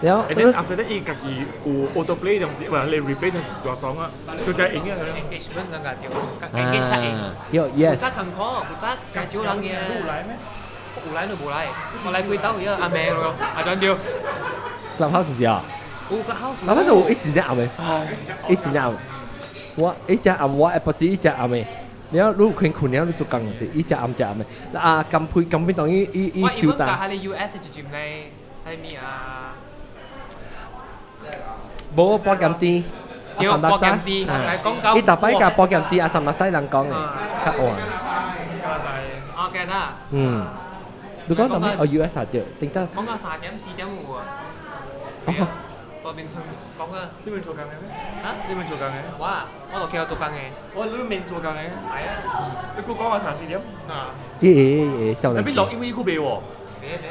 然後，而且 after that 伊家己有 auto play 東西，唔係你 replay 就是大爽啊，都真用啊。 engagement 上個對，engage 較用。有 yes。古早艱苦，古早真少人嘅。有來咩？有來就無來，我來幾兜伊個阿妹咯，阿轉掉。 Clubhouse 是啊。有 Clubhouse。 Clubhouse 有一直在暗的，一直在暗。我一直暗，我不是一直暗的。然後你有困困了，你做工是一直暗一直暗的。啊，金配金配當伊伊伊收單。我伊本教喺 US 就入來，喺咩啊？無保險店。對，保險店來講到。伊逐擺共保險店阿三馬西人講的，較換。哦，記得。嗯。你講到咩？哦，US 啊對，頂得。講到3點4點有啊。哦。嗰邊村講啊。你免做工的咩？啊？你免做工的？我我就叫做工的。我你免做工的。係啊。你閣講話三四點？啊。咦咦咦，少年。那邊錄音伊閣袂喎。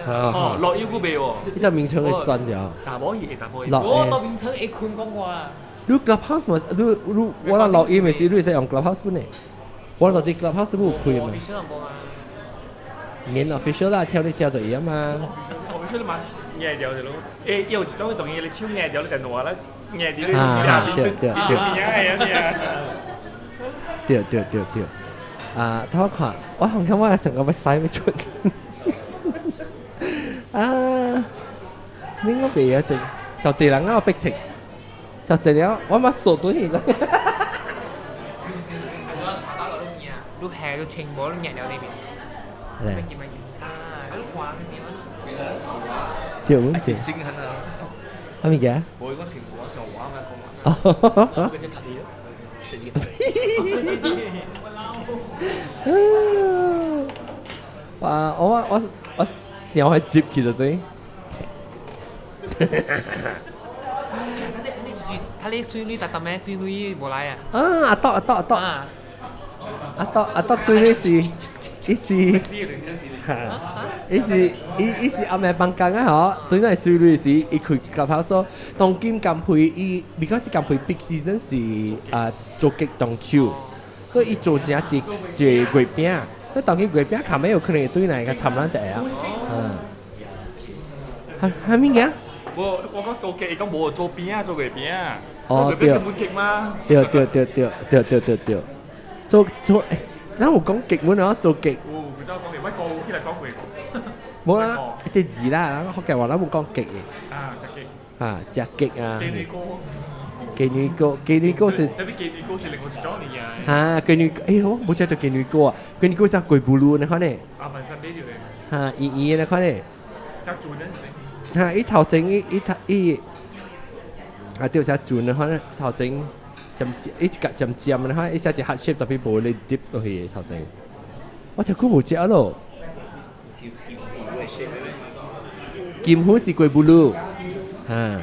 哦，錄音閣袂喎。你個名稱會算咗。查某伊會查某伊。我到名稱會困講話。你 Clubhouse 嘛？你你我來錄音的時，你會使用 Clubhouse 本的。我到底 Clubhouse 有開嘛？免 official 啦，聽你寫就會啊嘛。 official 嘛，硬掉的咯。欸，有一種東西，你手硬掉你電話啦，硬掉你啊，對對對。對對對對。啊，等我看，我好像我成個欲使欲出。啊，你我袂啊，就就濟人啊，逼情，就這了，我嘛傻對啦。你下你清無，你熱了那邊。嚟。啊，你看借阮借。啥物件？無講聽我上話嘛講嘛。哦。哇！我想去接去就對。他咧水女特特咩？水女無來啊！啊！阿多阿多阿多。阿多阿多水女是，伊是，伊是伊伊是暗暝放工啊嗬，對那水女是伊開夾頭說，當今甘配伊，because 甘配 big season 是啊做極中秋，所以伊做正一一月餅，所以當今月餅較尾有可能對來較參咱一下啊。嗯。係係物件？我講做極，伊講無做餅啊，做月餅啊。哦對。對對對對對對對對，做做誒，咱有講極本啊，做極。有，唔知講嘅，我講起來講過。無啦，這字啦，咱福建話咱無講極嘅。啊，食極。啊，食極啊。雞女糕。雞女糕，雞女糕是。特別雞女糕是另外一種物件。哈，雞女，哎呦，無食到雞女糕啊！雞女糕是桂布魯那款的。啊，本身買著的。哈，圓圓的那款的。食船的。哈，伊頭前伊伊頭伊。啊對，食船的款，頭前尖尖，伊一角尖尖的款，伊寫一 heart shape 特別無咧 dip 落去的頭前。我真久無食咯。金粉是桂布魯，哈。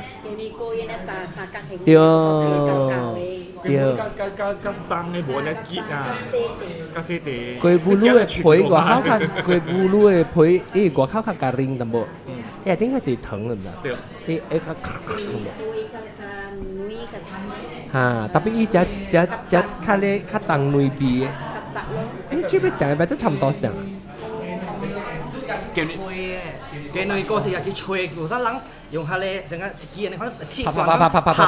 對。對。較較較生的無遐結啊，較細塊。桂布魯的皮外口較，桂布魯的皮，伊外口較較軟淡薄。伊內頂較濟糖，毋知？對。伊會較咔咔淡薄。哈，特別伊食食食較咧較重內味的。欸，這欲啥物都差毋多像。雞女糕是去吹，有啥人用遐个成個一支按呢款鐵線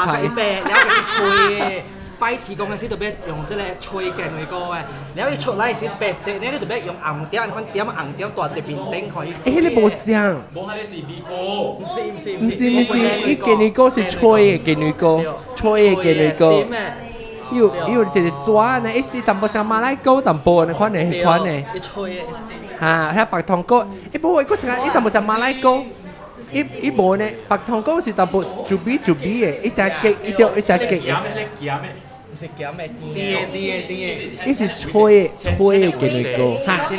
拍一擺，了後去吹。拜天公的時特別用這個吹雞女糕的，了伊出來時白色，你特別用紅點，按款點紅點大佇面頂，予伊。欸，彼个無像。無，彼个是米糕。毋是毋是毋是毋是，伊雞女糕是吹的雞女糕，吹的雞女糕。伊有伊有一個紙按呢，伊是淡薄像馬來糕淡薄按呢款的，彼款的。伊吹的。哈，遐白糖糕，伊無，伊閣是伊淡薄像馬來糕，伊伊無呢，白糖糕是淡薄稠味稠味的，伊成結，伊對，伊成結。鹹的，鹹的。是鹹的，甜的，甜的，甜的。伊是吹的，吹的雞女糕，淺淺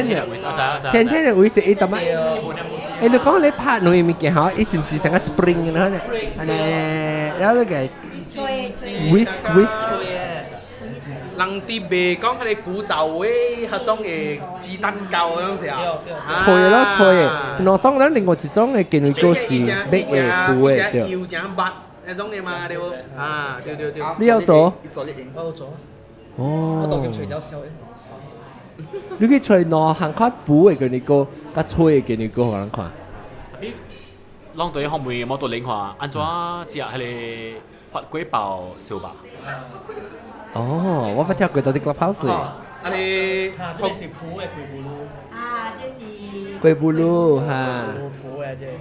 的，淺淺的為是伊淡薄。欸，你講你拍兩個物件吼，伊是毋是像個 spring 按呢？按呢，然後你個 whisk whisk。人佇賣講彼個古早的彼種的雞蛋糕嗰種是啊，吹的咯，吹的。兩種咱另外一種的雞女糕是白的、糊的，對。油誠肉彼種的嘛對無？啊，對對對。你要做？我有做。哦。我當今吹了燒的。你去揣兩項較糊的雞女糕，佮吹的雞女糕，予人看。你攏對方面摩托輪看，按怎食彼個法國包燒肉？哦，我捌聽過到佇 Clubhouse。啊，你這個是鋪的龜布魯。啊，這是。龜布魯哈。鋪的這是。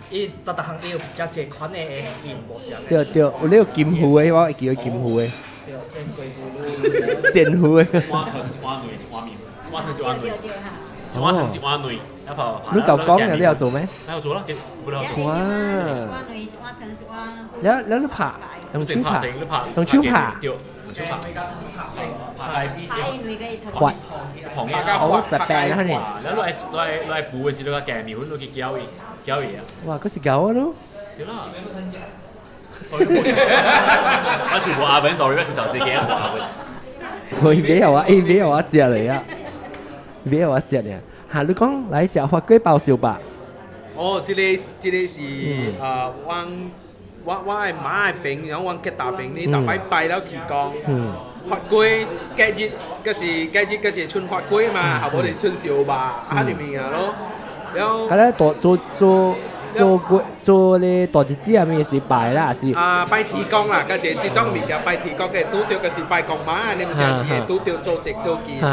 伊逐逐項伊有誠濟款的伊無相。對對，有那個金魚的，我會記得金魚的。對，這龜布魯。劍魚的。一碗湯一碗麵，一碗麵，一碗湯一碗麵，一碗湯一碗麵，然後你夠講了，你有做咩？我有做啦，我有做。哇！了了你拍，用手拍，用手拍，對，用手拍。拍滑，好白白啦你。了落來落來落來補的時，落加麵粉落去攪伊，攪伊啊。哇，閣是攪啊咯。對啦。我是無阿文，sorry，我是小司機，無阿文。我沒有啊，伊沒有我食嚟啊，沒有我食呢。哈，你講來食法國包燒肉。哦，這個這個是啊，阮我我的媽的朋友，阮結大朋友，逐擺拜了去講，法國節日，閣是節日，閣是春法國嘛，後無就春燒肉，啊，爾物件咯。了。咁咧，大做做做過做咧大日子啊，物是拜啦，是。啊，拜天公啦，閣一個這種物件拜天公，個拄著閣是拜公媽，你毋是是會拄著做節做儀式。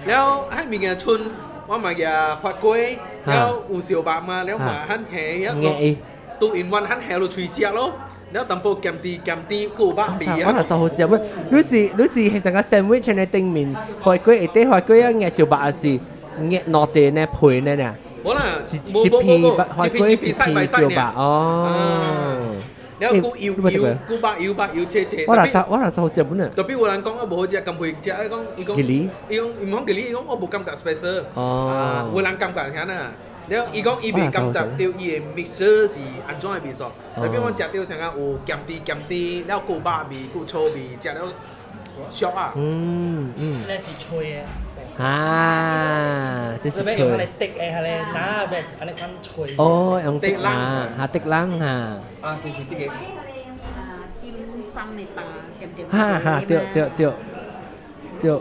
了，彼物件春，我嘛舉法粿，了有燒肉嘛，了嘛很鹹，了。2 in 1 漢下落喙食咯。了淡薄鹹甜鹹甜，閣有肉味啊。我若說好食本，你是係成個 sandwich 的頂面，花粿下底花粿啊，夾小肉還是夾落地呢皮呢呢？無啦，一片花粿一片小肉哦。了閣油油，閣肉油肉油切切。我若說好食本啊。特別有人講啊，無好食，甘配食，伊講伊講，伊講伊毋講吉利，伊講我無感覺 special。哦。有人感覺遐呐。了，伊講伊袂感覺到伊的 mixture 是按怎的味素，特別我食著像講有鹹甜鹹甜，了閣有肉味，閣有草味，食了俗啊。嗯嗯。這個是脆的。啊，這是脆。用來滴的，係咧，拿袂按呢款脆。哦，用滴啦，哈滴啷哈。啊，是這個。點心的蛋，點點。哈哈，對對對對。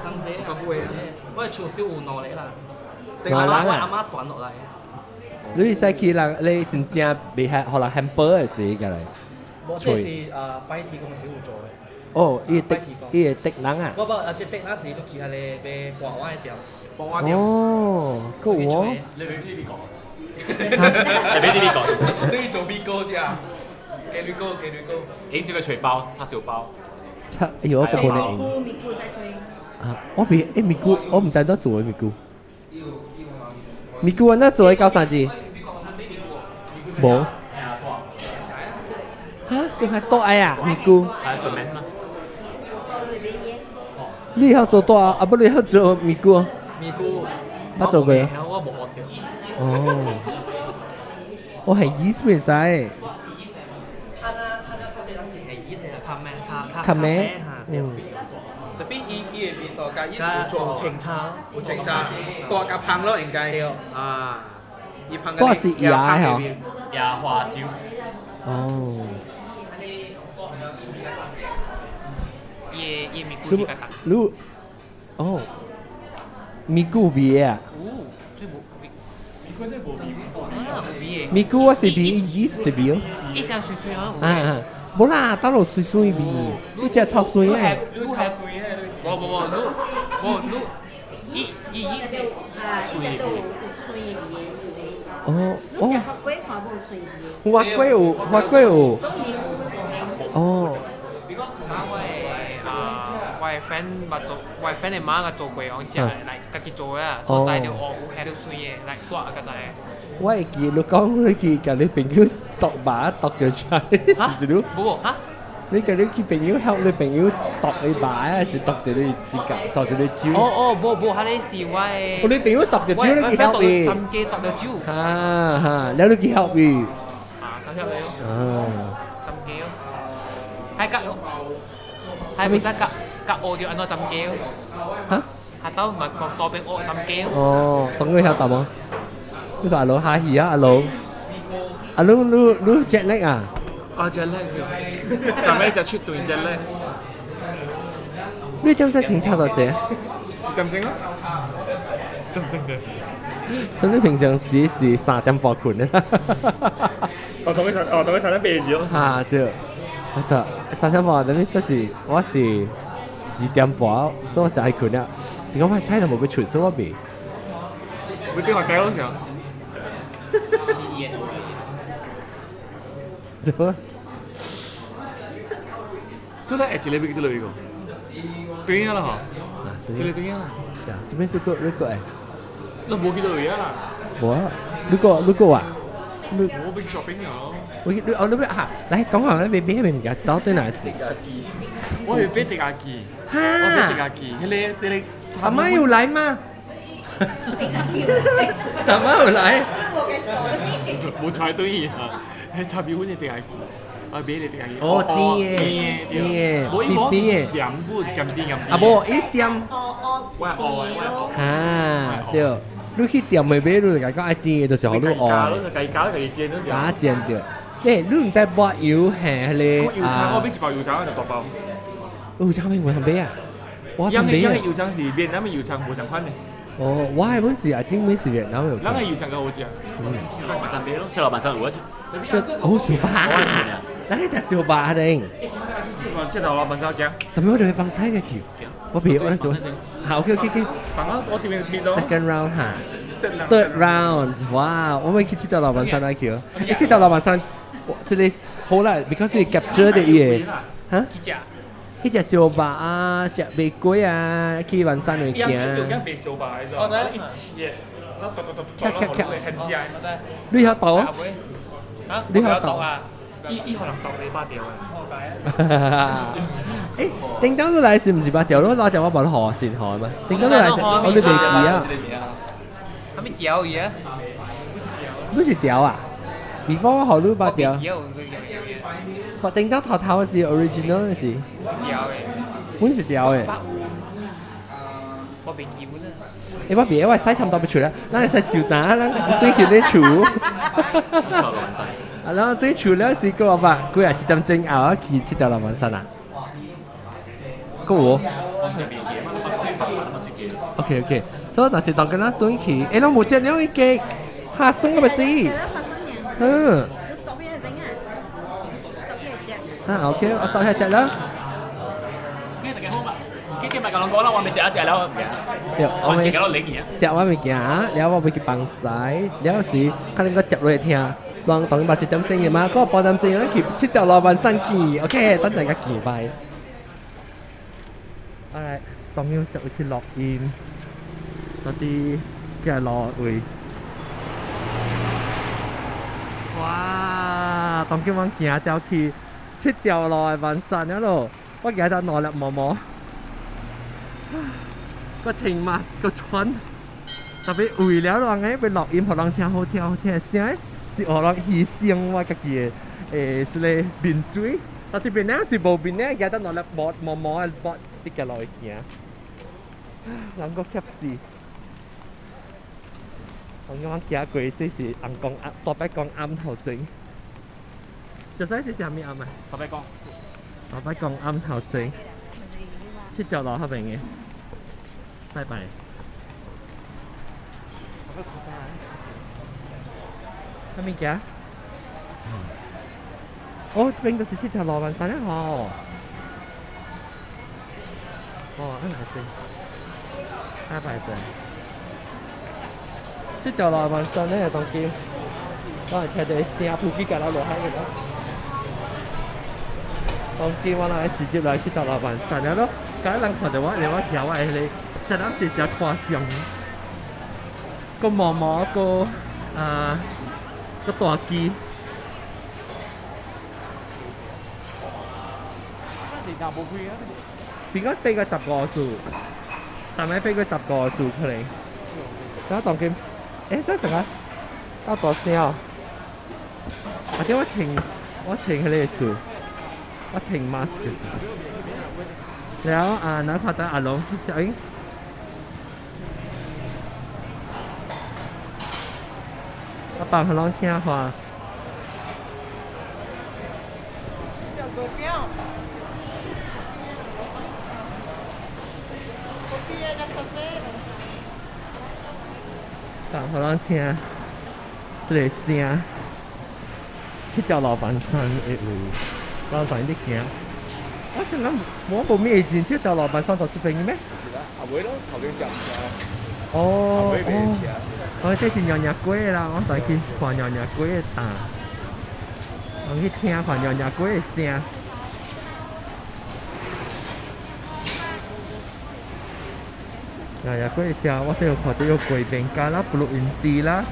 真的啊，會啊。我厝燒有兩個啦，兩個我阿媽斷落來。你使去人，你真正袂係予人漢堡的時個來。無，這是啊，擺天公司有做的。哦，伊會伊會滴人啊？無無，啊，這滴人是你去遐個買半碗的店。半碗店。哦，閣有哦。你俾呢邊講。你俾呢邊講。你做米糕食，雞米糕雞米糕。誒，這個脆包，叉燒包。叉，哎呦，我根本米菇米菇使吹。啊！我未欸米菇，我毋知怎做的米菇。米菇按怎做的九三字？無。哈？叫較大愛啊？米菇。你曉做大啊？啊不，你曉做米菇？米菇。捌做過？我無學著。哦。我係意思袂使。較較濟人是係意思啊，較咩？較咩？嗯。特別伊伊的味素佮伊是有做清茶，有清茶，大較芳咯應該。啊，伊芳個是芽吼，芽花椒。哦。伊伊米菇比較你，哦，米菇味啊？有，最無米菇真無味。啊，有味的。米菇我是味 yeast 的味哦。伊像水水啊。啊啊，無啦，倒落水水味，你食臭酸的。你臭酸的。無無無，你無你，伊伊伊水味。哦哦。你食花粿看無水味。花粿有，花粿有。哦。比講我的啊，我的 friend 捌做，我的 friend 的媽個做過，講食來家己做啊，所在就哦有遐著水的，來大個知。我會記你講你去共你朋友度肉度著出來，是是你？無無哈？你共你去朋友 help 你朋友度你肉還是度著你指甲，度著你酒？哦哦，無無，彼個是我的。我你朋友度著酒，你去 help 伊。浸雞度著酒。哈哈，了你去 help 伊。啊，咁樣咯。啊。浸雞咯。係隔，係唔知隔隔學著按怎浸雞咯。哈？下晝咪講多邊學浸雞咯。哦，當佢曉答無？你個阿老下戲啊，阿老。阿老你你 jet lag 啊？啊，jet lag 就，昨暝就出段 jet lag。你點使清楚到這？一點鐘啊，一點鐘嘅。所以你平常時是3點半睏的。哦，同佢三，哦，同佢3點八字咯。哈對，我操，3點半，等於說是我是2點半，所以我就愛睏了。是講我菜都無欲出，所以我袂。你電話計嗰時候？對。所以咧，一個欲去佗位個？對啊啦吼，這個對啊啦。這邊你個誒？你無去佗位啊啦？無啊，你個你個啊？我欲去 shopping 啊！我你哦你欲哈？來講下你欲買啥物件？走對哪是？我欲買滴仔機，我買滴仔機，彼個彼個。阿媽有來嗎？阿媽有來。無猜對啊！彼茶米粉的滴仔機。啊，買咧滴仔機。哦，甜的，甜的，無伊無甜的，鹹粉鹹甜鹹甜。啊無，伊店。我愛我愛。哈，對。你去店內買，你就共講愛甜的，就是予你愛。你家己加，家己煎。加煎對。欸，你毋知抹油還彼個？油腸，我買一包油腸就大包。油腸買有通買啊？我通買啊。油腸是越南的油腸，無仝款的。哦，我的本是，I think 本是越南的。咱的油腸較好食。嗯。老板買咯，吃老板上有啊。哦，小肉。咱去食小肉咧。這頭老板上行。特別我哋去幫菜嘅去。我別，我咧做。好，OK OK OK。幫我，我這邊邊度。 Second round 哈。Third round，哇！我們去七條老闆山來去，你七條老闆山，這個好啦，because 你 capture 的伊個，嚇？去食燒肉啊，食玫瑰啊，去萬山去行。我知。一切，你曉鬥？你曉鬥啊？伊可能鬥你八條啊！誒，叮當你來是毋是八條？你攞條我無學先學嘛？叮當你來是，我你未記啊？係咪條魚啊？你是條啊？Before 我學你八條。我叮當頭頭是 original 是。條的。阮是條的。我未記本啊。欸，我別，我使差唔多欲出啦，咱會使收單，咱對去咧厝。啊，然後對厝了是個吧，幾啊一點鐘後去七條老闆山啊。個有。OK OK，所以但是當今咱轉去，欸，攏無食了伊個哈生個咪是。嗯。啊 OK，我收下食啦。我未食一食了，對，我未食我物件，了我欲去放屎，了時可能我接落來聽，人當嘛一點鐘的嘛，過半點鐘咱去七條老闆山見，OK，等陣個見拜。哎，當然就去錄音，嗰啲嘅路位。哇！當今我行掉去七條路的萬山了咯，我行到兩粒毛毛。個穿 mask 個穿，特別為了人誒，欲錄音，予人聽好聽好聽聲，是予人犧牲我家己的誒，這個面水。但這邊呢是無面呢，行到兩粒毛毛毛的毛，直接落去行。人閣怯死。我剛行過，這是紅光暗，大伯公暗頭前。就使這是啥物暗啊？大伯公。大伯公暗頭前，七條路彼邊的。拜拜。啥物件？哦，這邊就是七條路萬山了吼。哦，按來先。拜拜先。七條路萬山咧，當今，我係聽到聲撲起架了落海去咯。當今我來直接來七條路萬山了咯，假人看到我，連我聽我的彼個。真係是真誇張，個毛毛個啊個大機。邊個飛過15數？係咪飛過15數可能？等當今，欸，這陣啊，到大聲哦！或者我穿彼個數，我穿 mask 嘅數。了啊，咱看到阿龍小英。我放予攏聽話。放予攏聽，這個聲，七條老闆山的位，我當你行。我想講，我無咩錢，七條老闆山到這邊咩？是啦，後尾咯，頭先食唔食？哦哦。哦，這是娘娘粿啦，我帶去看娘娘粿的檔，我去聽看娘娘粿的聲。娘娘粿的聲，我最後看到有粿麵羹啦、pulut inti 啦、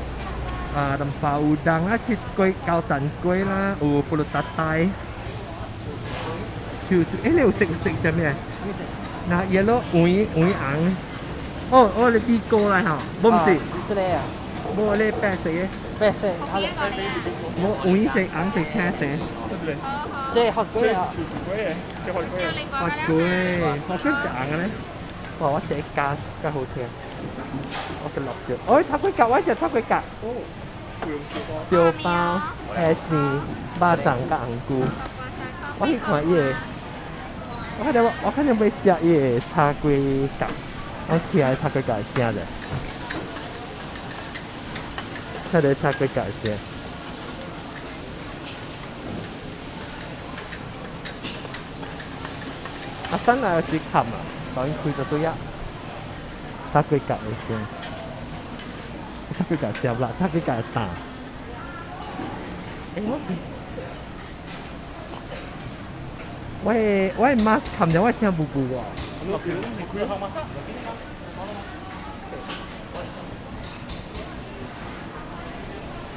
啊，淡薄烏冬啦、切粿、高層粿啦，有 pulut tatai。就欸，你有食食啥物？那 yellow 黃黃紅。哦哦，你比過來吼，無毋是？這個啊。無你白色的。白色。無黃色、紅色、青色。這番粿啊。番粿，番粿是紅的咧。哇！我這加較好聽，我去落著。哦，炒粿角，我食炒粿角。燒包、蝦線、肉粽佮紅菇。我去看伊个，我看見欲食伊个炒粿角。我聽炒粿角的聲者，聽著炒粿角的聲。阿三來是冚啊，當伊開咗對啊，炒粿角的聲。粿條鹹辣，炒粿條淡。欸，我的 mask 冚咗，我聲布布喎。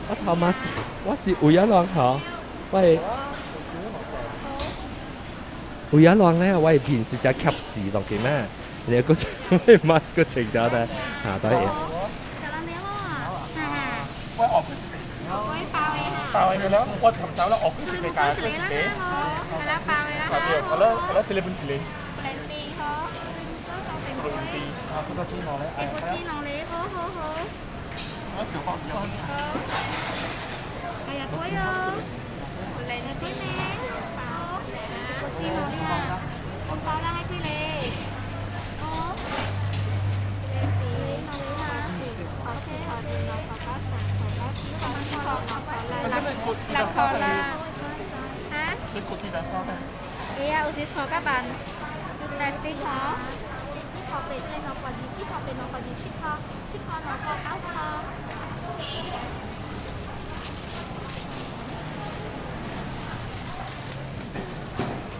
我頭 mask，我是有一亂嗬，我的有一亂咧，我的面是只吸屎落去咩？你個我的 mask 個除咗咧，嚇對。包嘅啦，我尋找啦，我佢是咩價？佢是咩？好啦好啦，四厘半四厘。啊，嗰個煎鵝咧，係啊。我小學時候。哎呀，對哦，嚟啦對呢，包，煎鵝啦，紅包啦，係佢嚟，好，六個啦，嚇？哎呀，有時三個半，來四個。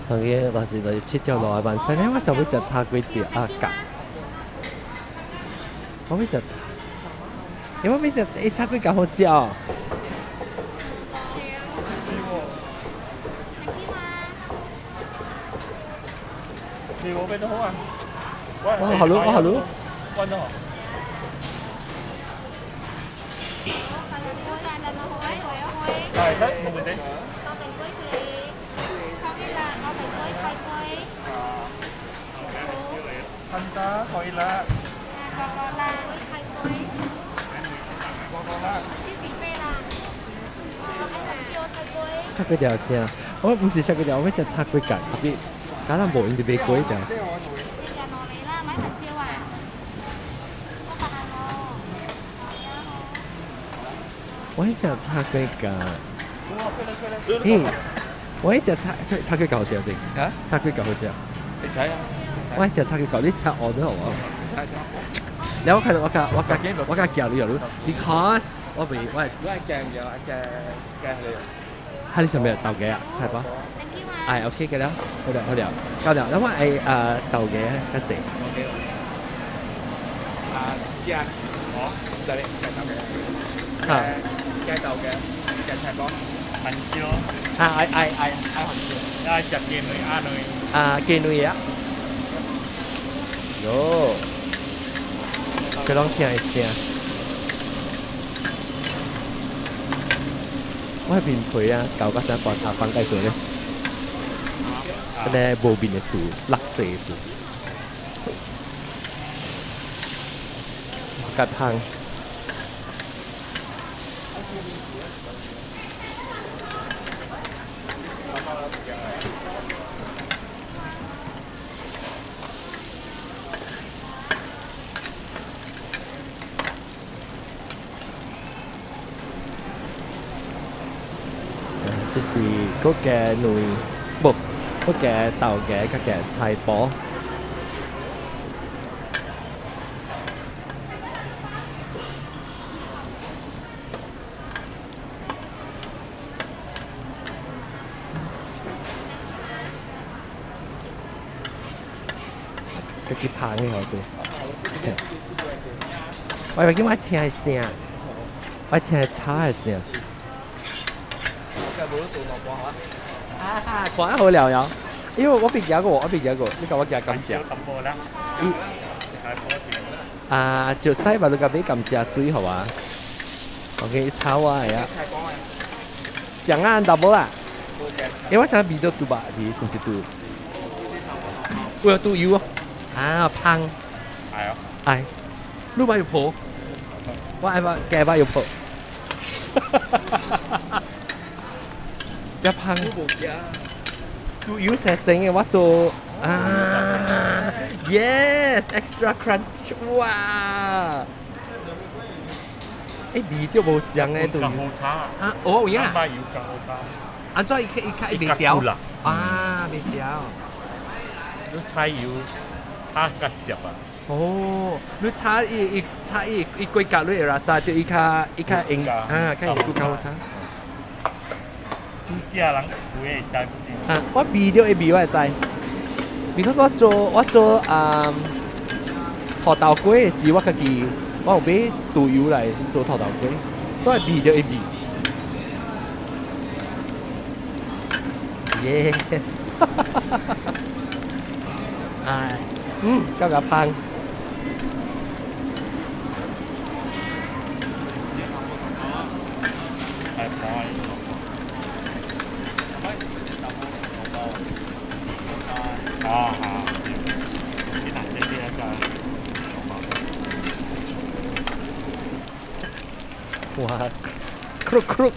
同佢就是切掉落來，萬歲咧，我想要食炒粿條啊，夾。我要食炒，因為我要食欸炒粿條好食哦。你我邊都好啊。我好咯，我好咯。關咗。係，得冇問題。ทันตา可以啦。炒粿條聲，我唔是炒粿條，我要食炒粿條，特別假咱無用就買粿條。我愛食炒粿條。欸，我愛食炒炒炒粿條好食先。啊？炒粿條好食。會使啊。我愛食炒粿條，你食學咗好無？然後我看到我甲我甲我甲行你路，because 我未我係。我係驚嘅，驚驚你。係你上面豆嘅啊？菜包。哎，OK 嘅啦，好了好了，夠了。咁我愛豆嘅較濟。 OK。啊，食，哦，唔使你食豆嘅。嚇。食豆嘅，食菜包。番椒。啊，愛愛愛愛番椒。愛食雞卵鴨卵。啊，雞卵啊。喲，佢攏聽會聲。我面皮啊，搞到啥關阿放介紹咧？嗰個無面的樹，綠色的樹，較芳。這是嗰個卵，無，嗰個豆嘅，嗰個菜脯。家己芳的好做。我以為我聽的聲，我聽炒的聲。啊，看好了呀！因為我未食過，我未食過，你甲我食甘蔗。啊，就使吧，你甲買甘蔗水好啊。OK，炒我的啊。上啊，大無啦。因為我知味道豬肉是是毋是豬？有豬油哦。啊，芳。係啊。哎，你捌有抱？我愛捌，加捌有抱。只芳。豬油成成的，我做啊，yes，extra crunch，哇！欸，味就無相的，對。啊，哦，有影。安怎伊伊較伊袂掉？啊，袂掉。你菜油炒較熟啊？哦，你炒伊伊炒伊伊規格你會拉就伊較伊較硬啊，較硬較好炒。煮食人有會知。啊，我味著會味我會知。because 我做啊土豆粿的時，我家己我有買豆油來做土豆粿，所以味著會味。耶！哎，嗯，較較芳。啊好，你哪这边个？哇，クルクル，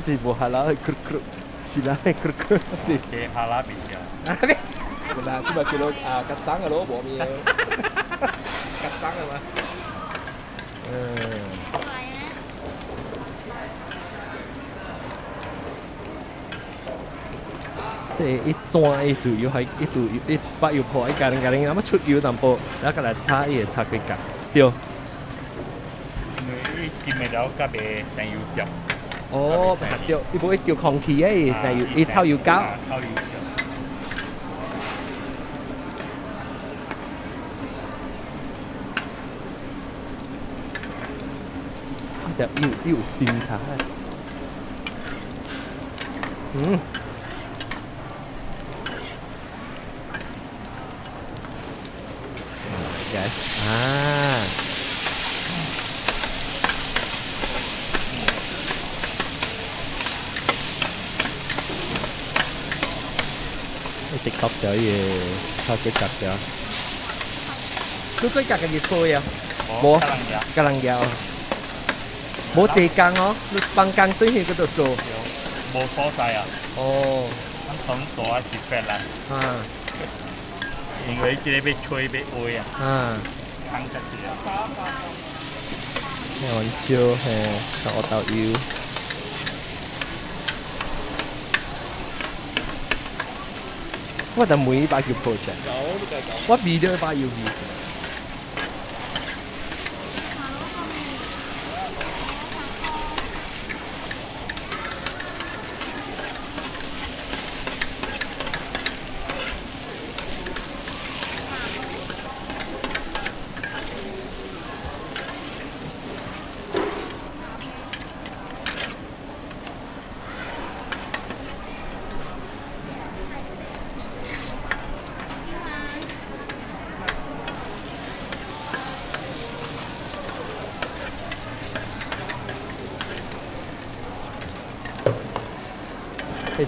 是無哈拉クルクル，是啦クルクル，是哈拉比較。嗱，這咪叫做啊，夾生嘅咯，無面。夾生嘅嘛。嗯。即係一轉一做又係一做一把油破，一加零加零，咁出油淡薄，然後來炒伊會炒幾角，對。因為伊煎袂了，甲袂生油汁。哦，對，伊無會叫空氣的，伊生油，伊炒油膠。炒油汁。啊，就又有心茶。嗯。啊！你 TikTok 咗嘢，炒幾格咗？佢幾格嘅熱菜啊？無，格人油，無地工哦，你放工對去嗰度做。無所在啊。哦。咱從大是白啦。啊。因為這個欲吹欲煨啊。啊。烘才對啊。玩燒嘿，炒豆油。我就每把叫 project，我味著把油味。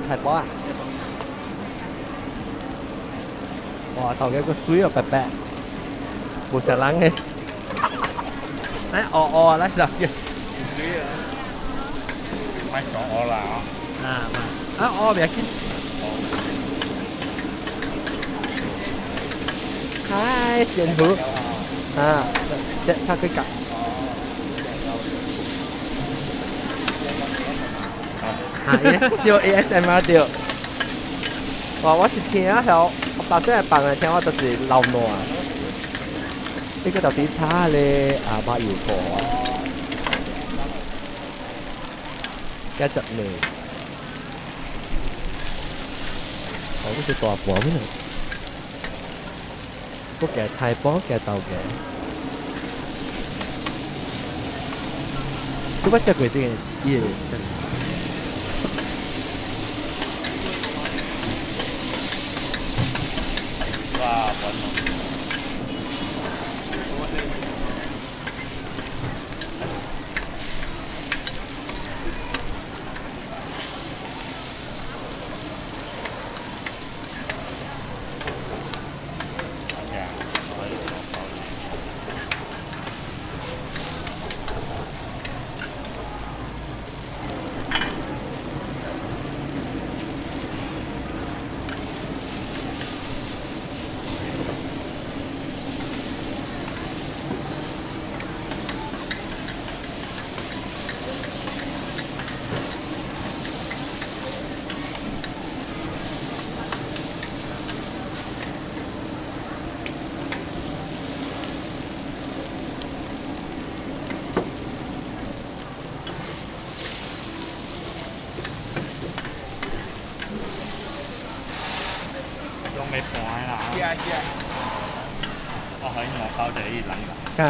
菜包啊！哇，頭家個水又白白，無食人嘅。來，哦哦，來頭家。水啊！莫講我啦啊！啊，哦，袂要緊。嗨，仙湖。啊，這炒幾格？啊，對 ASMR 對。哇！我是聽啊，曉我白先放來聽，我就是流汗。呢個就啲炒咧，啊，白油婆啊，加汁味。哦，這是大盤咩？不加菜脯，加豆芽。你捌食過這個？伊個？未盤啦。是啊是啊。我可以我包就伊人啦。啊。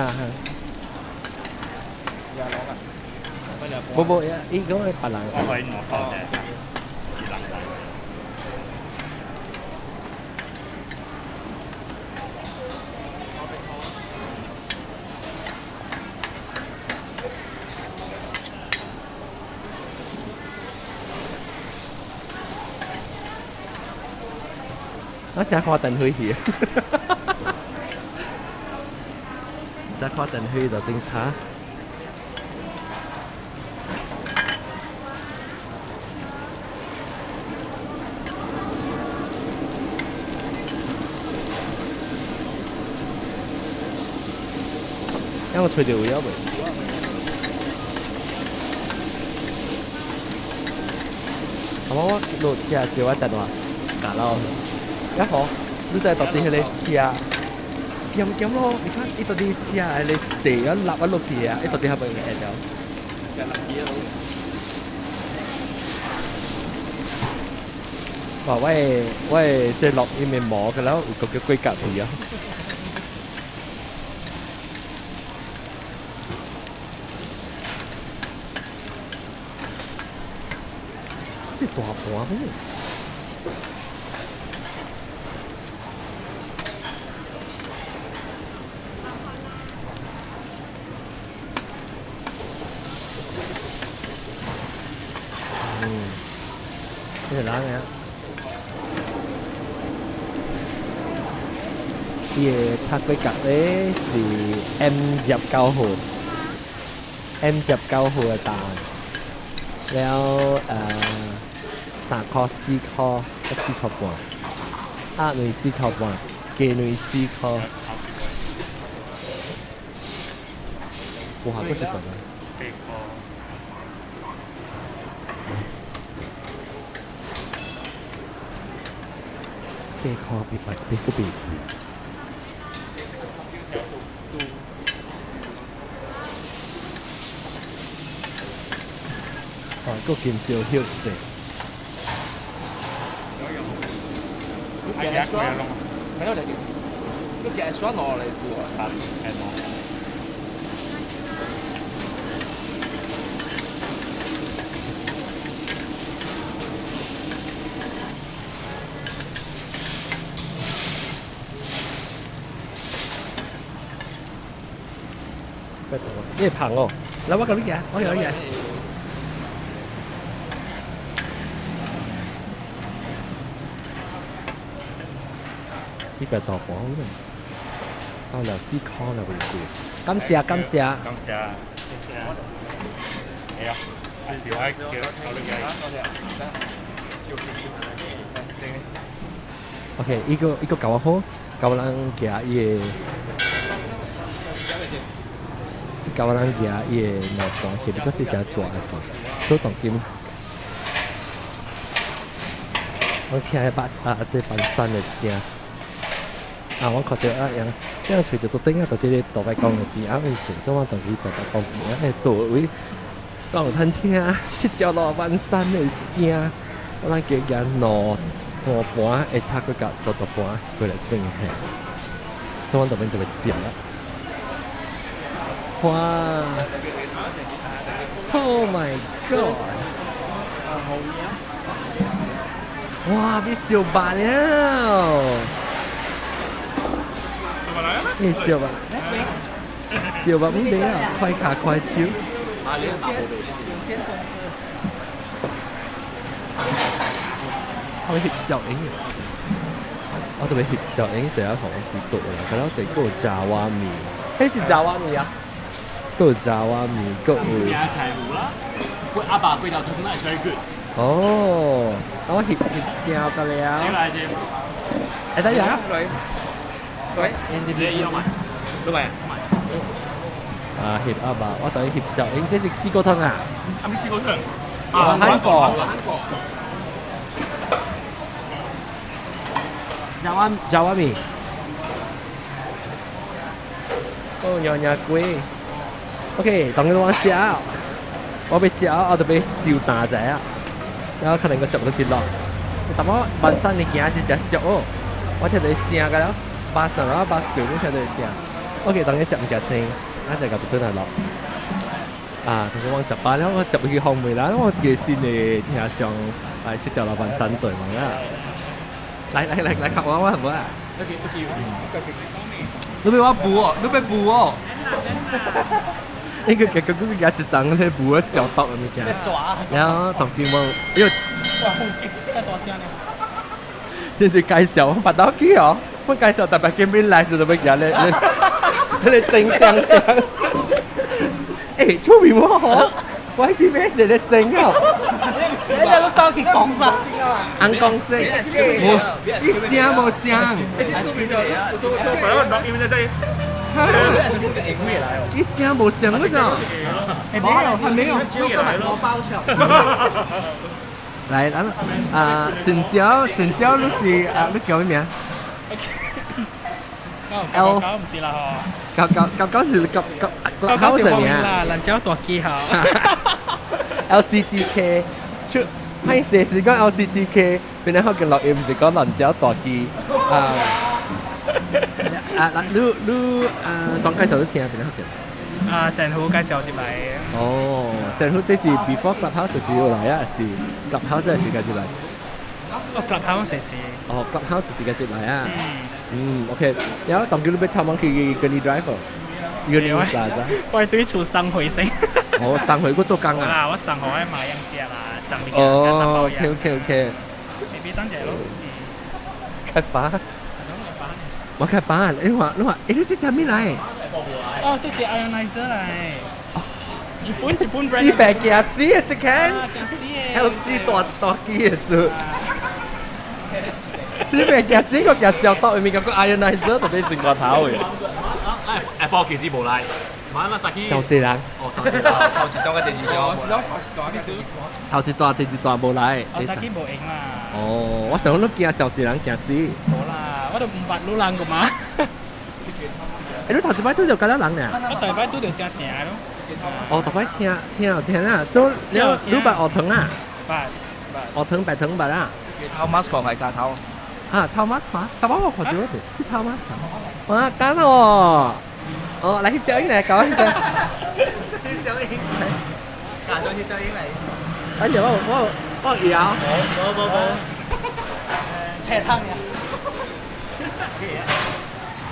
無無，伊講係別人。我可以我包就伊人啦。我成看燈飛去，成看燈飛就真差。我吹到有未？我我落車叫我電話，假咯。一好，你在到底迄個車，鹹鹹咯？你看，伊到底車迄個地啊，落啊落去啊，伊到底係咪會掉？哇！我的這落伊面磨個了，有個叫龜甲皮啊！這大盤咩？呢個冷嘅，伊個拆規格咧是 M 19號，M 19號嘅蛋，了3塊4塊，4塊半，鴨卵4塊半，雞卵4塊，哇！嗰是什麼？8塊8百八個八。哦，個金蕉葉子。沒有兩個，個雞酸攞嚟做啊。你胖哦，來我教你行，我教你行。400多磅，到了4塊了為止。感謝感謝。感謝。係啊，小愛叫教你行。 OK，伊個伊個教我好，教我人行伊個。教我人行伊個路線，其實閣是誠蛇的線，所以當今我聽彼啊這翻山的聲，啊我看著啊樣，這樣揣著桌頂啊，就佇咧杜拜公的邊啊，以前說我當去杜拜公邊啊，迄倒位，我有通聽七條路翻山的聲，我咱加行兩大盤會插過甲大大盤過來這邊嘿，所以阮這邊就會食啦。哇！Oh my god！哇，變小白了！變小白，小白唔對啊，快卡快手。我翕小影，我特別翕小影，成日同我幾多啦，佢攞這個炸蛙麵，彼是炸蛙麵啊！閣有炸蛙麵，閣有。柴胡啦，龜阿爸龜頭湯啦，very good。哦，我翕翕一條得了。來先。哎，等下。來。來。你你買？你買？啊，翕阿爸，我等於翕小影，這是四果湯啊。啊，咪四果湯。啊，韓國。炸蛙炸蛙麵。哦，娘娘龜。OK，當我食，我欲食，我就欲燒大者啊，然後可能個食不落。但我晚上你行是誠俗哦，我聽到聲個了，巴士啊巴士對面聽到聲。OK，當佢接唔夾聲，我就夾轉來落。啊，同佢往十八了，我接去方面啦，我自己先嚟聽上來出條老闆三對嘛啦。來來來來，看我我係冇啊。你俾我補哦，你俾補哦。呢個結果嗰個一張咧補咗小刀咁樣。然後同佢問，因為這是介紹我拔刀去哦，我介紹特別見面來就特別嘢咧，你整整整。誒，出名喎！我喺見咩你咧整哦？你哋都走去講啥？紅公仔，無，一聲無聲。一聲無聲嗰種。沒有，還沒有，我包場。來，咱啊，成交成交，你是啊，你叫咩名？L 九唔是啦，嗬。九九九九是九九九九是咩啦？蘭椒大機嚇。 LCDK 出，歹勢是講 LCDK，變咗學嘅錄音是講蘭椒大機啊。啊，嗱，你你啊，總介紹都聽邊學嘅？啊，鄭虎介紹入嚟。哦，鄭虎這是 before Clubhouse 時有來啊，是 Clubhouse 時間入來？哦，Clubhouse 時。哦，Clubhouse 時間入來啊。嗯，OK。然後當叫你要參往去跟你 drive，跟你 plaza。我對厝送回先。哦，送回去做工啊？啊，我送回買樣食啦，送物件。哦，OK OK OK。你別等者咯。開巴。我開巴，你話你話，誒，你這啥物來？哦，這是 ionizer 來。日本日本 brand。你白驚死啊！這間。LG 大大機的事。你白驚死個驚小刀，面個 ionizer 特別是個頭嘅。 Apple 其實無來，馬上早起。頭一人。哦，頭一人，頭一段個第二段。頭一段、第二段無來。我早起無閒啦。哦，我想講你驚小一人驚死。無啦，我都毋捌女人個嘛。欸，你頭一擺拄著幾多人呢？我頭一擺拄著真正咯。哦，頭擺聽聽聽啊，所以你你捌學堂啊？捌。學堂白糖捌啊？頭 mask 係加頭。啊，頭 mask 嘛？頭擺我看到去頭 mask。哇，幹哦！哦，來翕相影來，搞翕相。翕相影來。假裝翕相影嚟。哎呀，我我我搖。冇冇冇。斜撐嘅。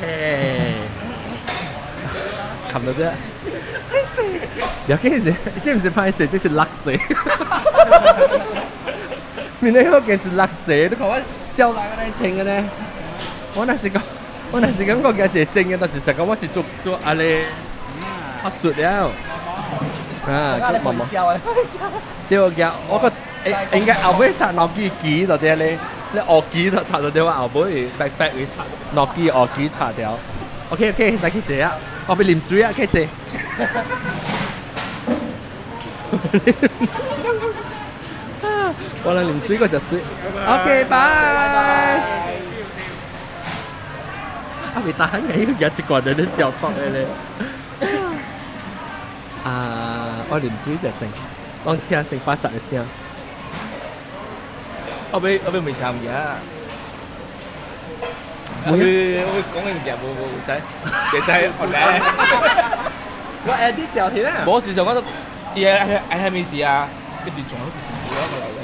嘿，冚到啫。不要緊是，這毋是歹勢，這是落水。明明嗰件是落水，你看我笑人安尼穿嘅呢。我若是講，我若是感覺一個真嘅，但是實講我是做做阿咧學術了。啊，毛毛。對，我個誒應該後尾插諾基機就啲咧，你學機就插到啲我後尾白白去插諾基學機插掉。OK OK，再去坐啊，我要啉水啊，去坐。我來啉水，我就水。OK，拜。啊，未打嘅，要一個人咧小毒嘅咧。啊，我啉水就成，我聽成八十嘅聲。後尾後尾未參加。我我講嘅物件無無使，袂使學咧。我 edit 掉去啦。無事實我都，伊愛愛蝦米事啊？一直撞都是無一個來嘅。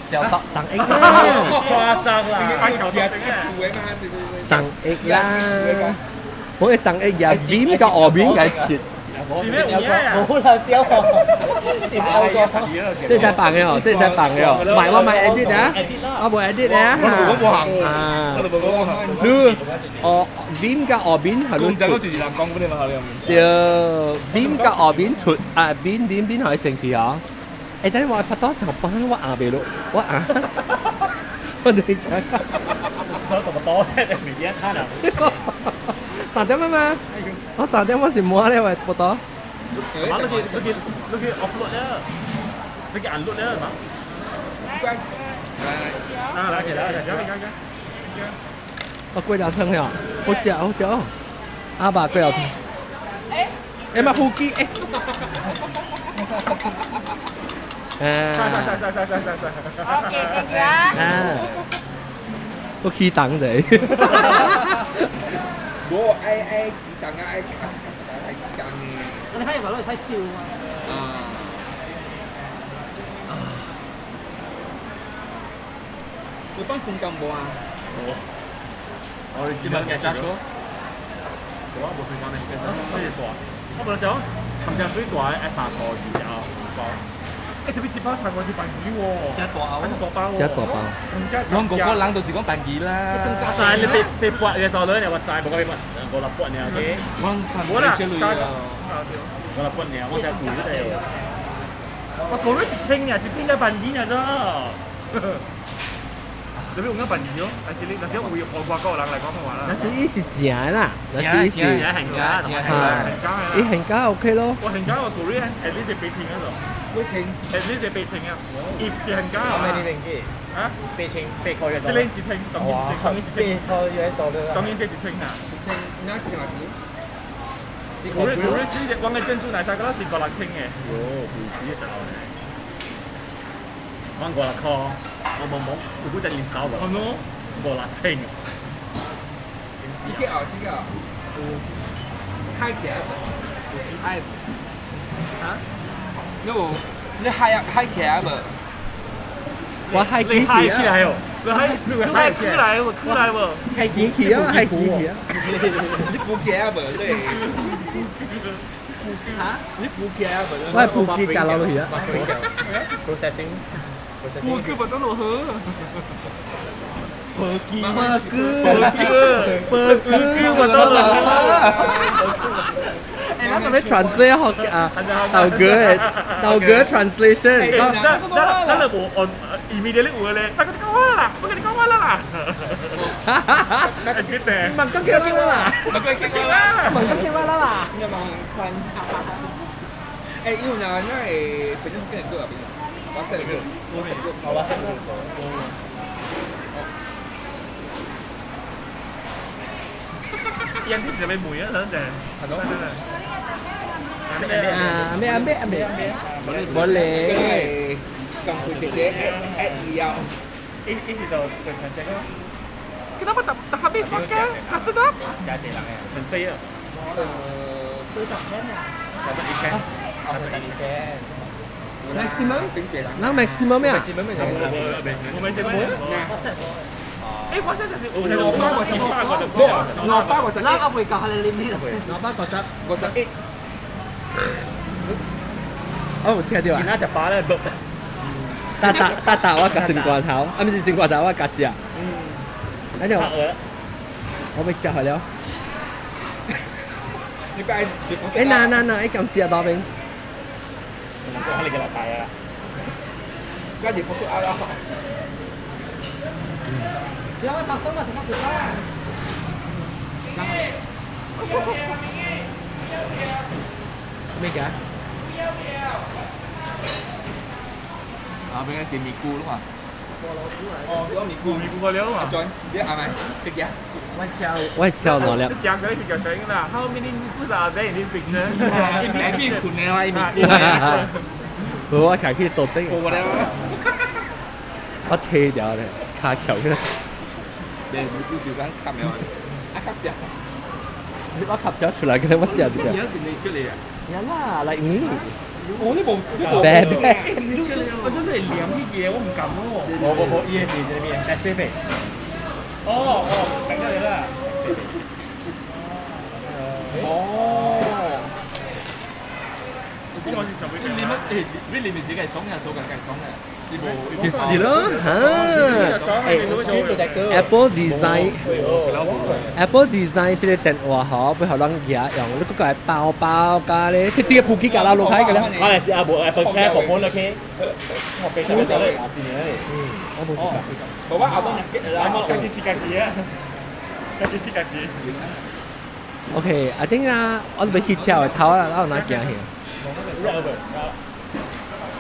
掉到長益啦！誇張啦！長益啦！我係長益呀，面個外面嘅切。冇啦，小學，這在放嘅哦，這在放嘅哦，唔係我買 edit 啊，我冇 edit 啊，我冇行啊，我冇講行。你哦面甲外面係你。講就是人講本你嘛，對，面甲外面出啊，面面面可以成去哦。欸，等我拍多上班，我壓袂落，我壓，我哋講。我咁多，你未記得他啦？三點啊嘛，我三點我是摸咧，我拍多。媽，你去你去你去 upload 啦，你去 unload 啦，嘛？啊，來，來，來，來，來，我過了湯了，好食好食哦。阿爸過了湯。欸，嘛呼機欸。啊！ OK，thank you 啊。啊。我起檔者。無愛愛起檔啊，愛愛起檔的。你睇入來睇笑啊！啊。有放風乾無啊？無。我哋點解揸車？我無時間呢，咩大？我本來就講，含只水大愛3箍一隻包。欸，特別一包3箍是便宜喎。真大包，大包喎。真大包。我個個人都是講便宜啦。知你被八嘅時候，你我知，無講被八五六八爾嘅。我無啦，五六八爾，我才貴啲。我個月1000爾，1000才便宜爾咋？特別有影便宜哦，但是你若是有外國人來講的話啦。那是伊是正的啦，那是伊是現價，現價，伊現價 OK 咯。我現價我個月 at least 8000嗰度。8000，at least 8000啊！伊是現價啊。咩年紀？啊？8000，8塊月。這兩1000，當然當然1000。 8塊月多了。當然這1000啊。 1000，哪一個錢？個月個月只隻講嘅珍珠奶茶，嗰粒是5、6千嘅。喲，貴死一隻牛咧！講5、6塊，我冇冇，有幾隻年頭無？哦喏，5、6千。這個哦，這個有海起來無？海啊？你無？你海啊海起來無？我海起來哦！你海你海起來無？起來無？海起起啊！海起起啊！你浮起來無？你嚇？你浮起來無？我係浮起加落去啊！Processing。浮起不得落河。白菇，白菇，我得落河。欸，咱特別 translate 學啊，豆哥的豆哥 translation。咱咱就無按 immediately 有咧，大哥你講話啦，我跟你講話啦啦。哈哈哈！問講叫我啦，問講叫我啦，問講叫我啦啦。你問看，欸，有哪那會朋友跟你過啊？我識你，我識你，我識你。人啲就俾梅啊，等陣。係咯。啊，咩啊咩啊咩？冇咧。咁佢直接 at 以後，一一直就就成隻咯。Kenapa tak tak habis makan? Tak sedap. 加這人嘅。很飛啊。40千啊。41千。41千。 Maximum？那 maximum 咩啊？我沒食過。欸，我識就是550， 551。咱還未到彼个 limit。 551。 51。哦，有聽到啊？今仔食飽咧，大大大大，我夾心罐頭，啊，毋是心罐頭，我夾食。那就我欲食好了。你擺。欸，那那那，伊敢食多邊？我你個禮拜啊！我是不是阿拉？只要發生嘛，就較快。咩㗎？啊，邊個煎米菇咯嘛？哦，攞米菇，米菇個了嘛？轉，你阿咪食嘅？我超兩粒。你講嗰啲就成啦。How many 米菇 are there in this picture？兩邊困嘅話，一米菇。我開去倒底。我咧。我踢掉咧，卡橋去。你米菇小間吸咩？啊吸掉。我吸咗出來，佢我食唔掉。你是你叫你啊？呀啦，like me。我呢部呢部。白白。我真係黏啲嘢，我唔敢喎。無無無，伊個是這咩？Pacific。哦哦，明咗你啦。哦。我是上邊。你乜？誒，你裡面是計爽嘅，手計計爽嘅。就是咯，嚇！Apple design Apple design 這個電話嗬，背後咱舉用，你嗰個係包包加咧，這啲普及加啦落開嘅咧。我係是阿部 Apple Care 服務 OK。我非常之得。嗯，我冇。冇啊，阿幫人激啦，我自己設計啊，自己設計。 OK，I think 啊，我都欲去車的頭啦，我有哪行去？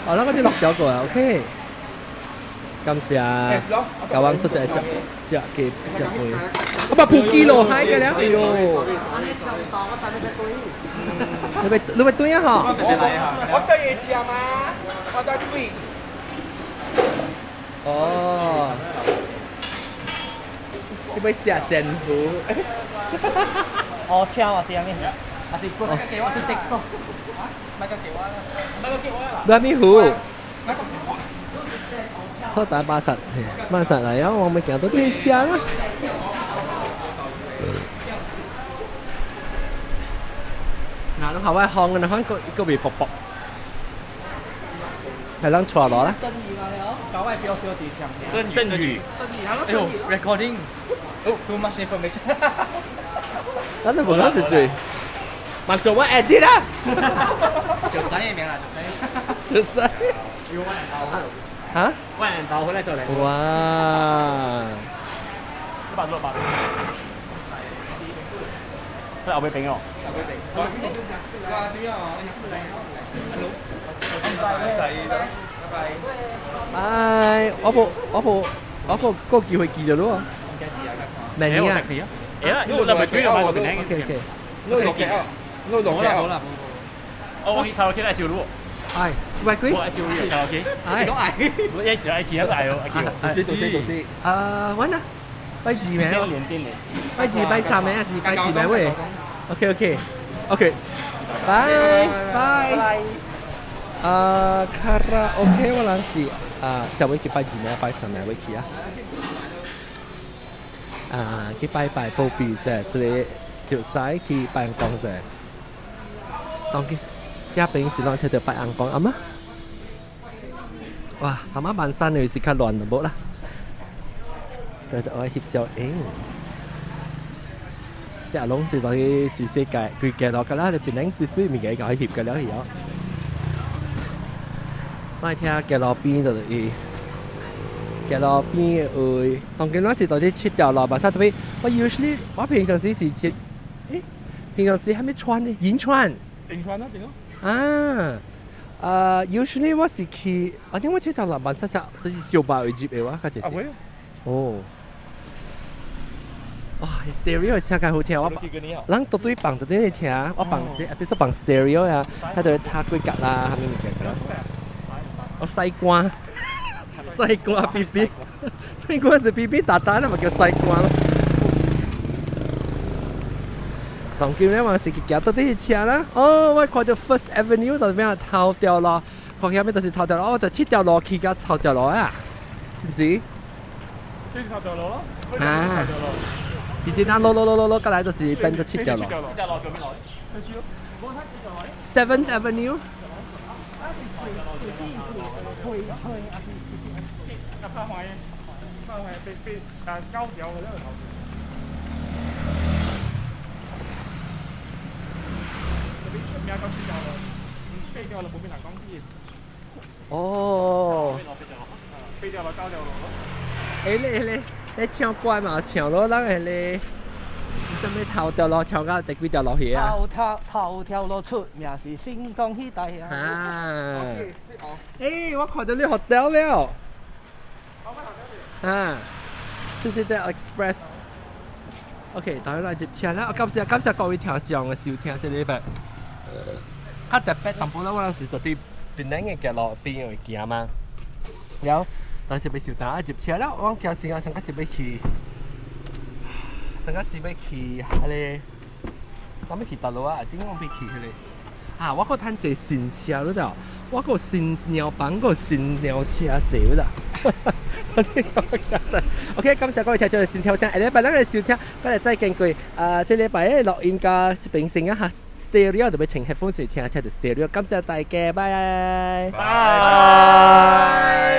哦，咱嗰啲落咗過啊，OK。感謝，甲阮出一個食食嘅食會，我把普及落海嘅了，哎呦！你欲你欲對啊吼？我對嘢食嘛，我對對。哦。你欲食煎魚？哦，車啊，是啥物？還是給我是的士？咩咪魚？錯大巴剎，巴剎嚟啊！我咪行到邊食啦。嗱，你下位看嘅，看個個未薄薄，係啷錯落啦？真語嘛了，搞外標小地上。真語，真語，哎呦，recording，哦，too much information。咱都無講就最，嘛做我 edit 啦。就三個名啦，就三。有萬人頭。嚇？萬人頭回來做咧。哇！168。佢後尾餅哦。後尾餅。拜。我無我無我個個機會記得咯。明年啊。誒啦，因為我咪追咗買個餅。 OK OK。我落嘅，我落嘅。好啦。我去卡拉 OK 來招路。係，喂佢。我招路卡拉 OK。係。講嗌。我一嗌其他嗌哦，嗌叫。是是是。啊，揾啊。拜二名。拜二拜三名還是拜四名喂？OK OK OK。拜拜。啊，卡拉 OK 我人是啊，上尾去拜二名，拜三名尾去啊。啊，去拜拜保庇者，這個就使去拜公者。當佢這邊是攏聽到拜翁公阿媽。哇，阿媽萬山又是較亂就無啦。對就愛翕相影。這攏是落去全世界，規個落個啦，你邊頂水水物件共伊翕個了去哦。我聽街路邊就是伊，街路邊的位，當今我是到底七條路，嘛啥特別。我 usually 我平常時是切，欸，平常時還沒穿呢，銀川。銀川啊，點啊？啊，usually 我是去，啊，點我七條路嘛啥啥，這是小巴位入的我，較濟是。哦。哇，stereo 聲較好聽，我人獨對放就對咧聽，我放這，比如說放 stereo 啊，它就會插幾格啦，啥物物件個啦。我西瓜，西瓜 B B，西瓜是 B B 打打，那咪叫西瓜咯。當今咧，還是去行到底車啦。哦，我看到 First Avenue 就咩頭條路，看起咩就是頭條路，哦，就七條路去到頭條路啊，是唔是？這是頭條路咯。啊！直直嗱，落落落落落，過來就是變咗七條路。七條路叫咩路？Seventh Avenue。哦。欸咧咧，你唱歌嘛唱咯，咱個咧，你做咩頭條路唱到第幾條路去啊？頭條路出名是新光彼帶啊！啊！欸，我看到你 hotel 了。啊，Citadel Express。OK，大家來接車啦！感謝感謝各位聽眾嘅收聽，這禮拜。較特別淡薄啦，我有時就對檳城嘅街路邊會行嘛，然後。但是欲受打入車了，我驚時間上個是欲去，上個是欲去彼个，我欲去佗落啊？頂我欲去彼个。啊，我閣趁坐新車你知無？我閣新鳥房，閣新鳥車坐你知？我啲咁嘅 OK，感謝各位聽眾嘅收聽，下禮拜咱來收聽，我哋再見過。啊，這禮拜嘅錄音加這邊先啊哈。stereo 就欲穿 headphone 時聽聽著 stereo，感謝大家，拜拜。拜。